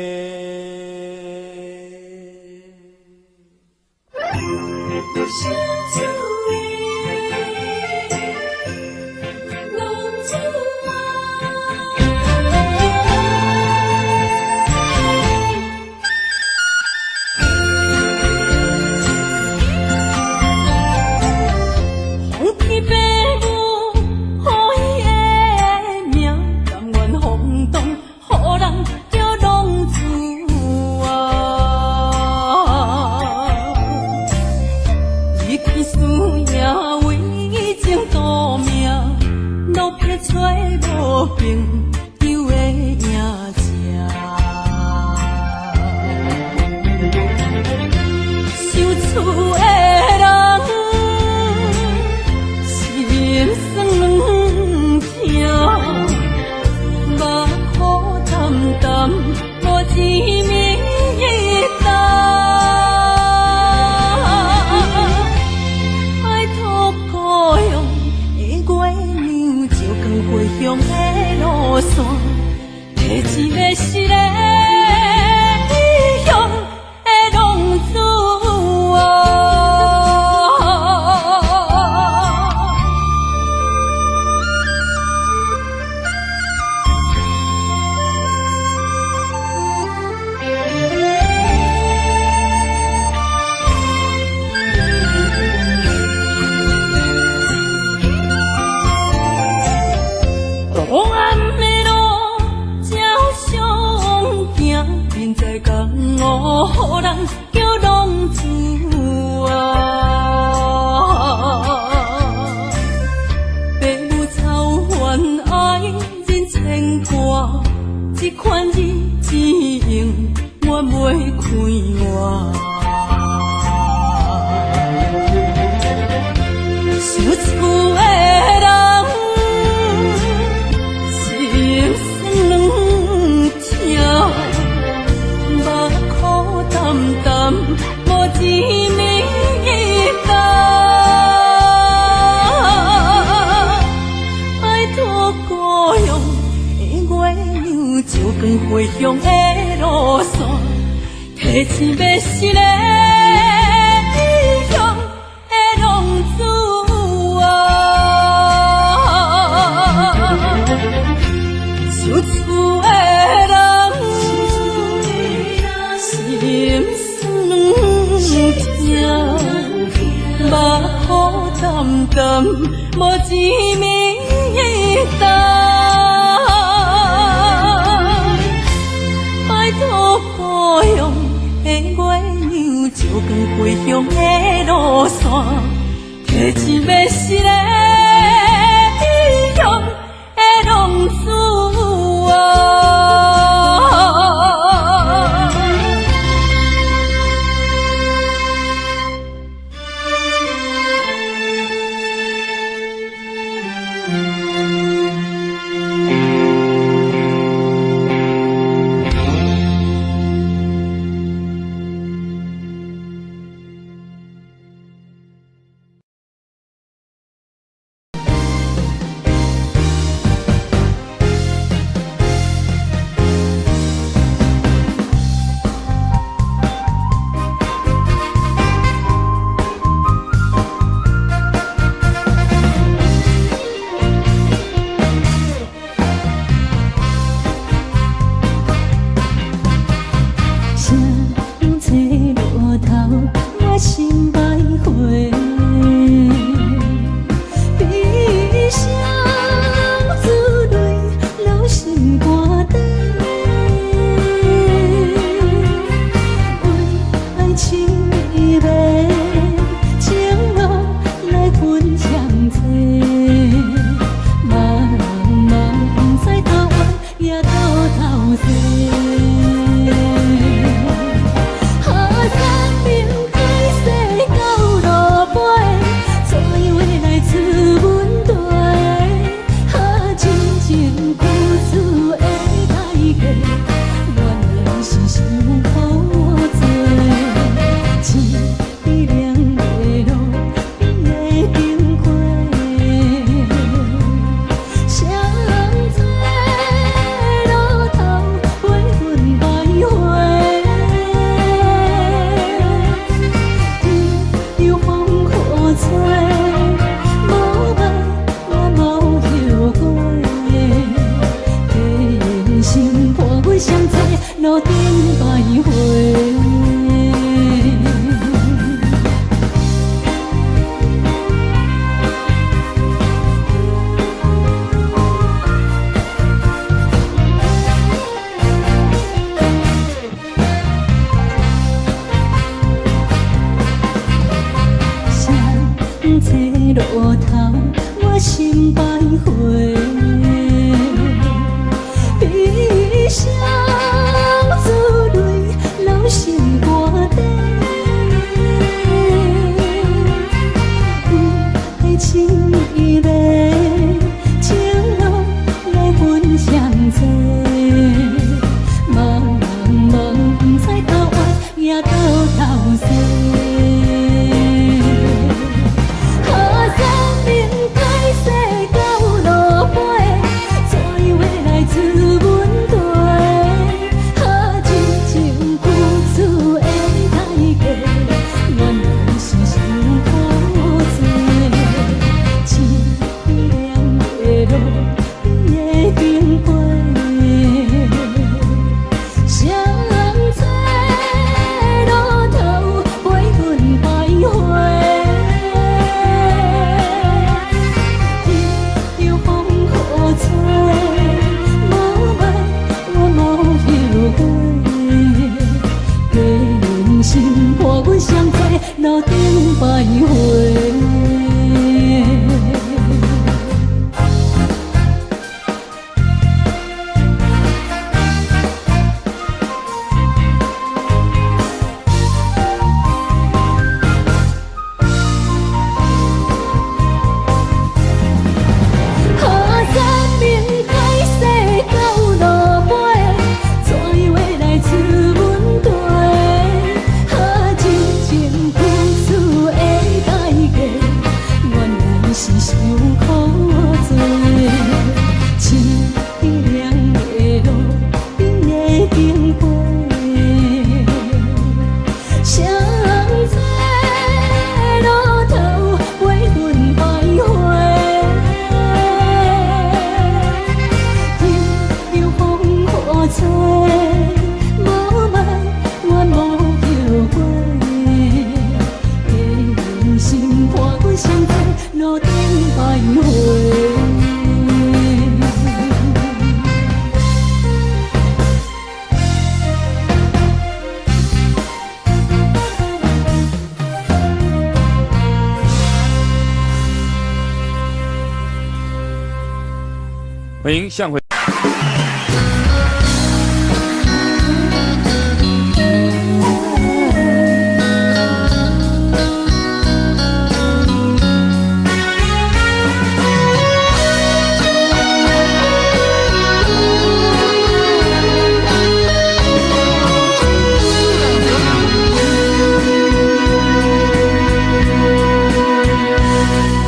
歡迎向輝。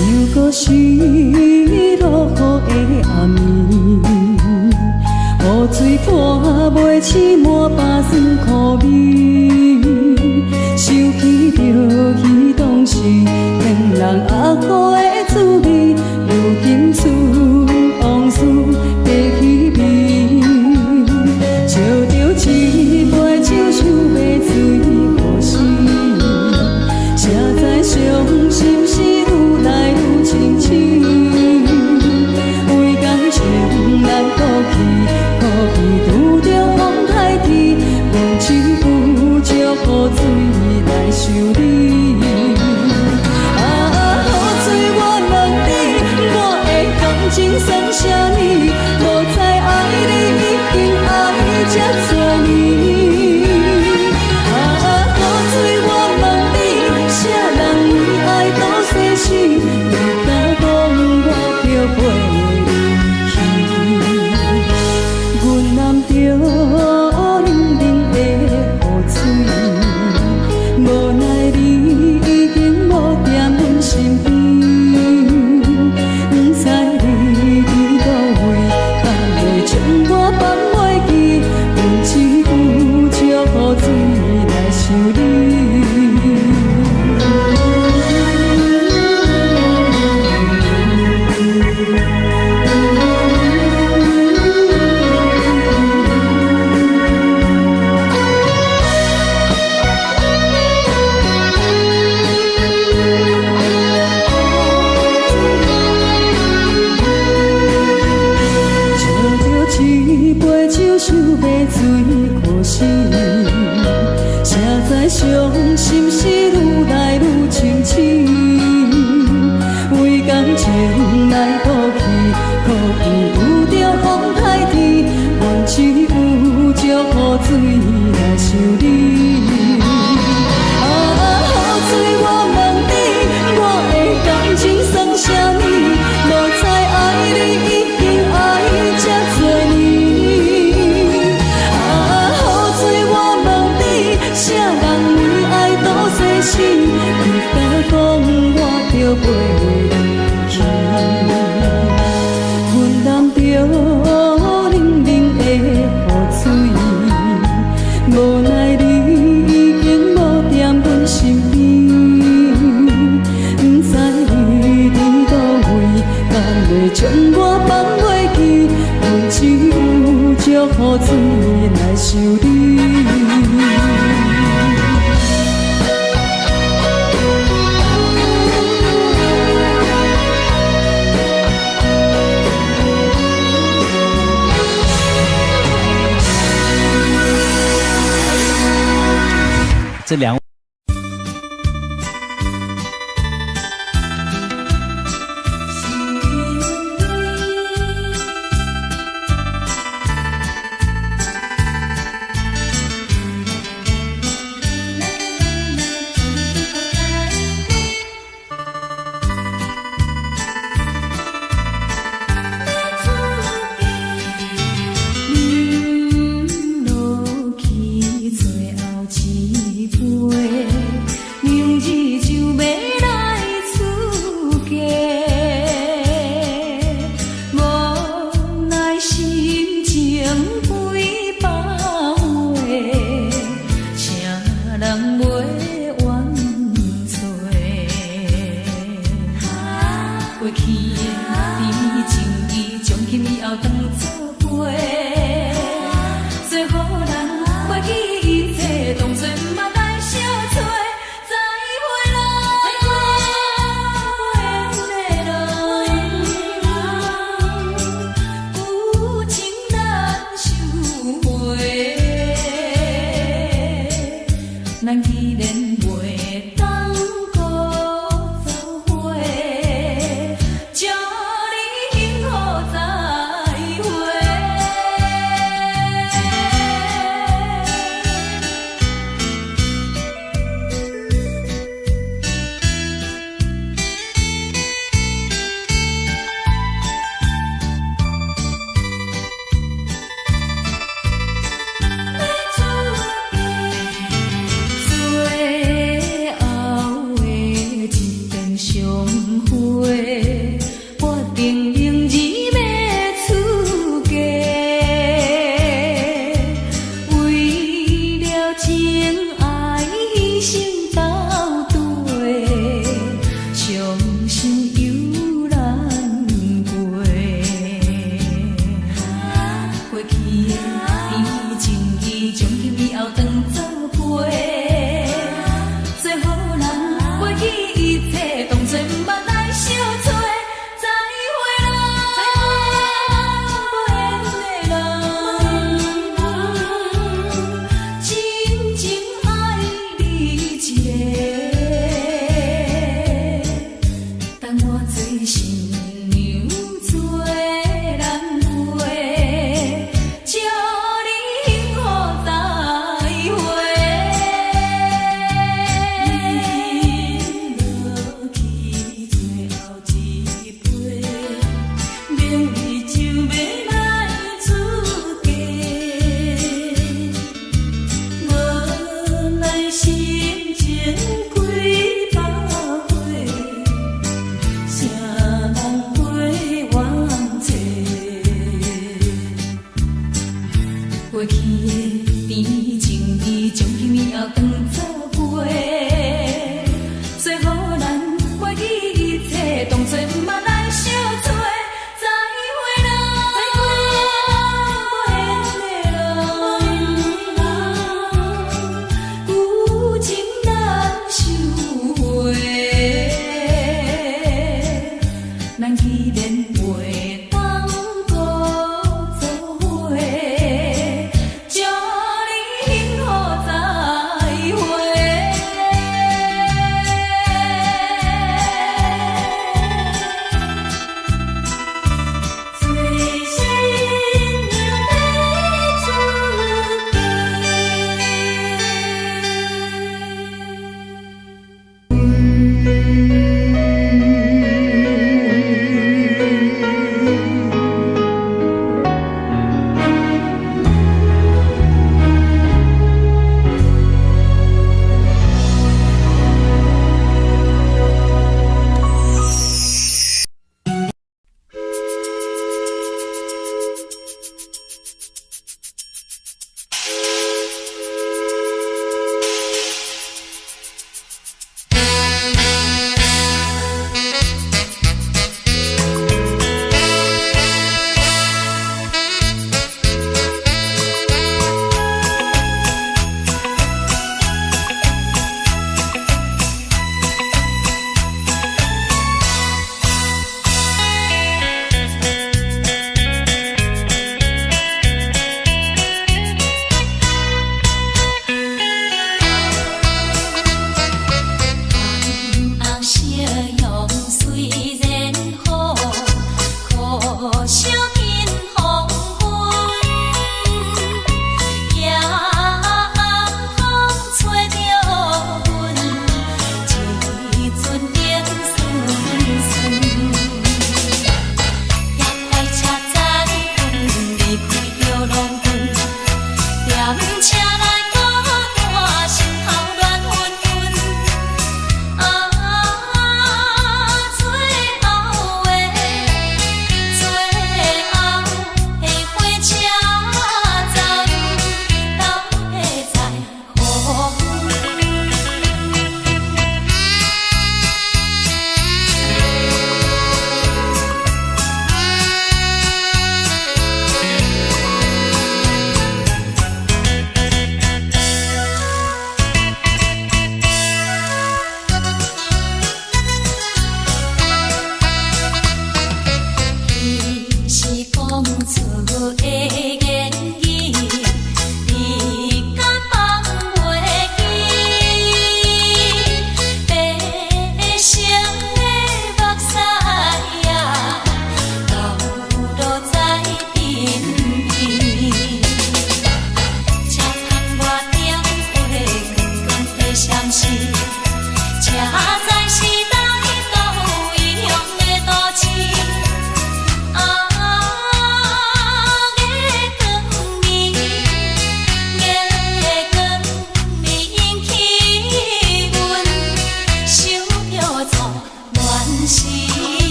又閣是落雨的暗暝，雨水泼袂醒滿腹酸苦味，想起著彼當時騙人阿好的滋味，如今剩往事白彼味，照著一杯酒想欲醉予死，才知傷心事愈來愈清醒，為感情難過去，苦味拄著風颱天，阮只有借雨水來想你。啊，雨水我問你，我的感情算啥物？無知愛你已經愛這多年。啊，雨水我問你，啥人為愛賭生死？你敢講我著陪你去？阮淋著冷冷的雨水，無奈你已經無踮阮身邊，不知你佇佗位，敢會將我放袂記？阮只有借雨水來想你。照著一杯酒，想欲醉予死，才知傷心事愈來愈深深。為感情來賭氣，苦味拄著風颱天，阮只有借雨水來想你。啊，雨水我問你，我的感情算啥物？無知愛你已經愛這多年。啊，雨水我問你，啥人為愛賭生死？你敢講我著陪你去？阮淋著冷冷的雨水，無奈你已經無踮阮身邊，不知你佇佗位，敢會將我放袂記？阮只有借雨水來想你。這兩。忍落去最後一杯，明日就欲來出嫁，無奈心情幾百回，誰人袂怨嗟？過去的甜蜜情誼，從今以後當作陪。做予人袂記一切，當作毋捌來相揣。再會咯，緣的人，有情難收回。咱既然袂當閣做伙，祝你幸福再會。伊就欲來出嫁。無奈心情幾百回，誰人陪阮坐？過去的甜情蜜，從今以後當作陪。做予咱袂記一切，當作毋捌來相找。再會。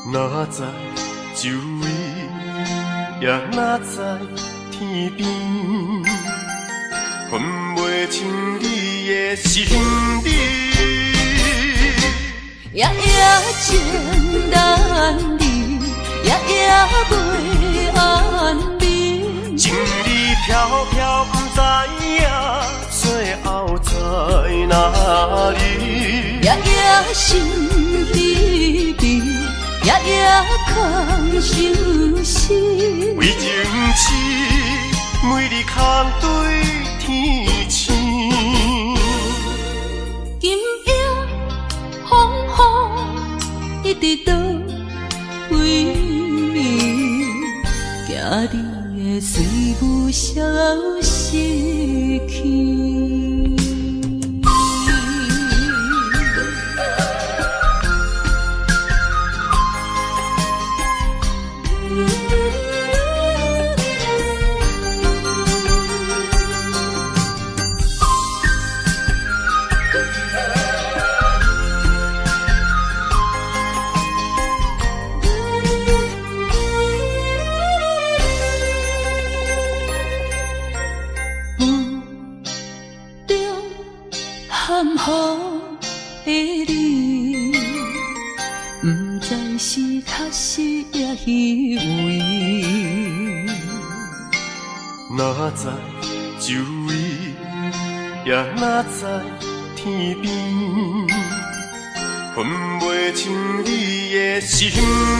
哪知周圍，也哪知天邊，分袂清你的心理。夜夜情難離，夜夜袂安眠。情理飄飄，毋知影最後在哪裡。夜夜心疲憊，夜夜空相思。為情痴，每日空對天星。今夜風雨一直倒位，驚你會隨霧消失去。霧中含糊的你，毋知是確實抑虛偽。哪知周圍，也哪知天邊，分袂清你的心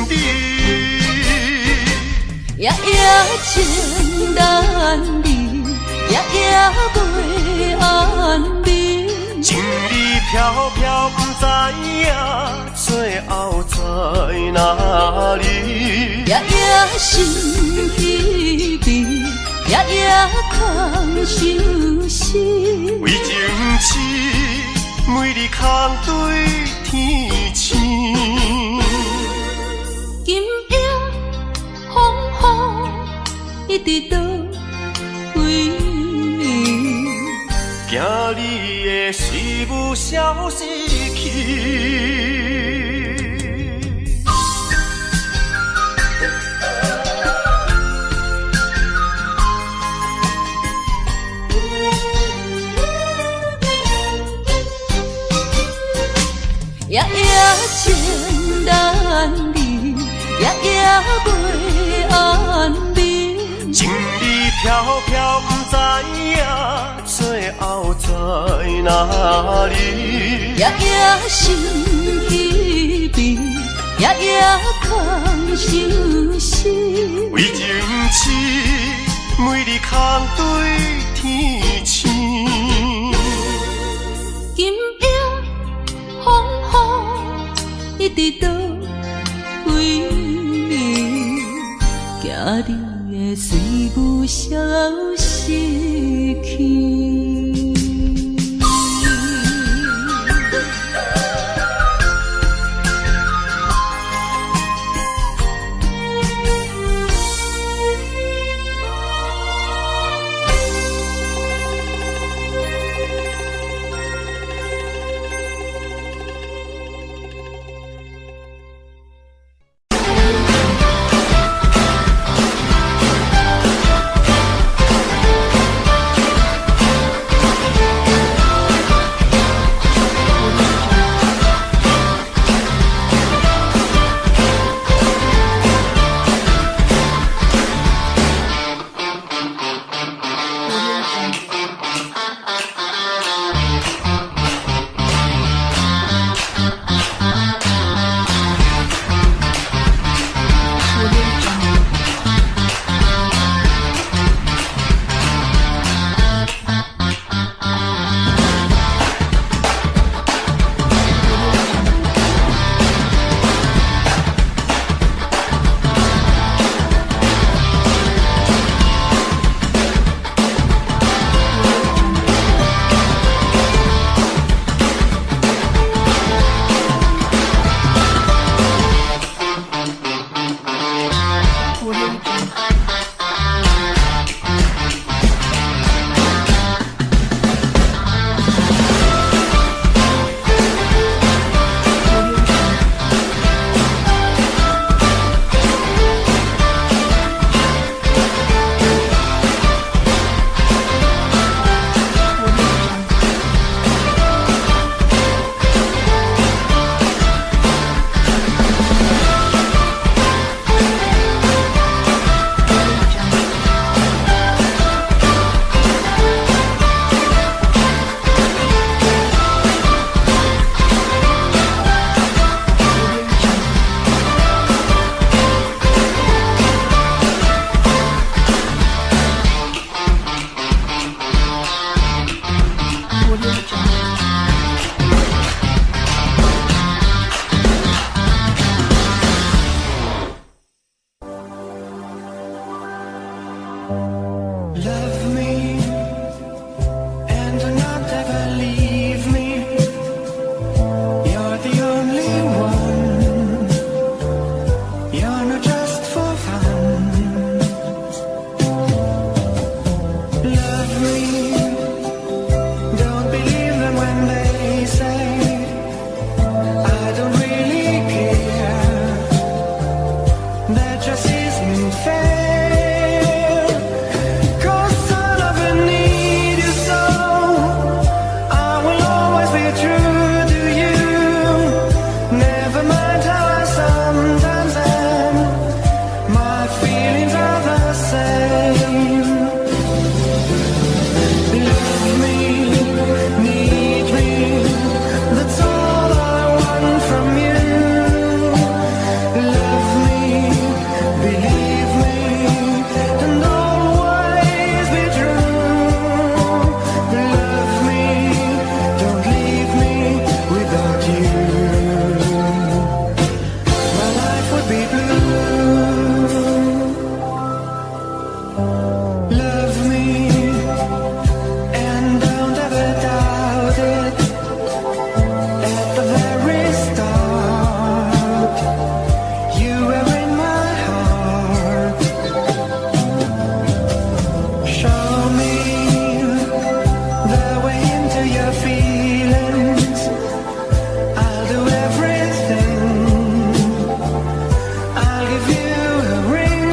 理。夜夜情難離，夜夜袂安眠。情理飄飄，毋知影最後在哪裡。夜夜心疲憊，夜夜空相思。為情痴，每日空對天星。今夜風雨一直倒位，驚你會隨霧消失去。夜夜情難離，夜夜袂安眠。情理飄飄，毋知影最後在哪裡。夜夜心疲憊，夜夜空相思。為情痴，每日空對天星。今夜風雨一直倒位，驚你會隨霧消失去。Love me and do not ever leave me. You're the only one. You're not just for fun. Love me. Don't believe them when they say I don't really care. That just isn't fair. 'Cause I love and need you so. I will always be true to you. Never mind how I sometimes am. My feelings are the same. Love me, need me. That's all I want from you. Love me, believe me, and always be true. Love me, don't leave me without you. My life would be blue. Love me, and don't ever doubt it. At the very start, you were in my heart. Show me the way into your feelings. I'll do everything. I'll give you a ring.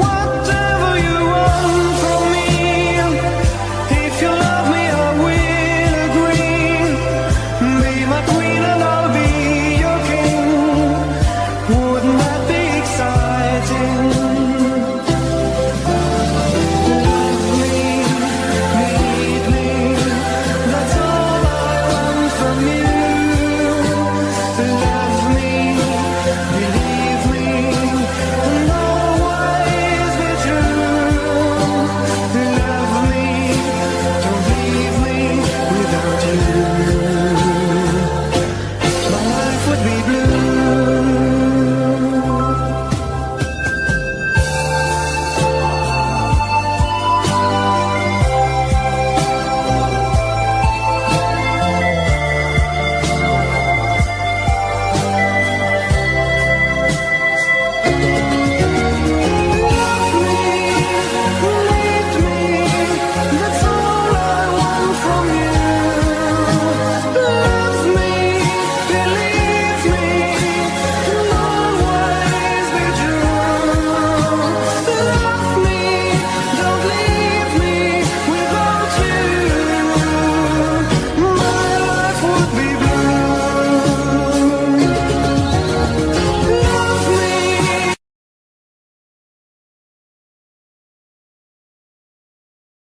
Whatever you want from me. If you love me, I will agree. Be my queen and I'll be your king. Wouldn't that be exciting? Love me, need me. That's all I want from you. Love me, believe me, and always be true. Love me, don't leave me without you. My life would be blue.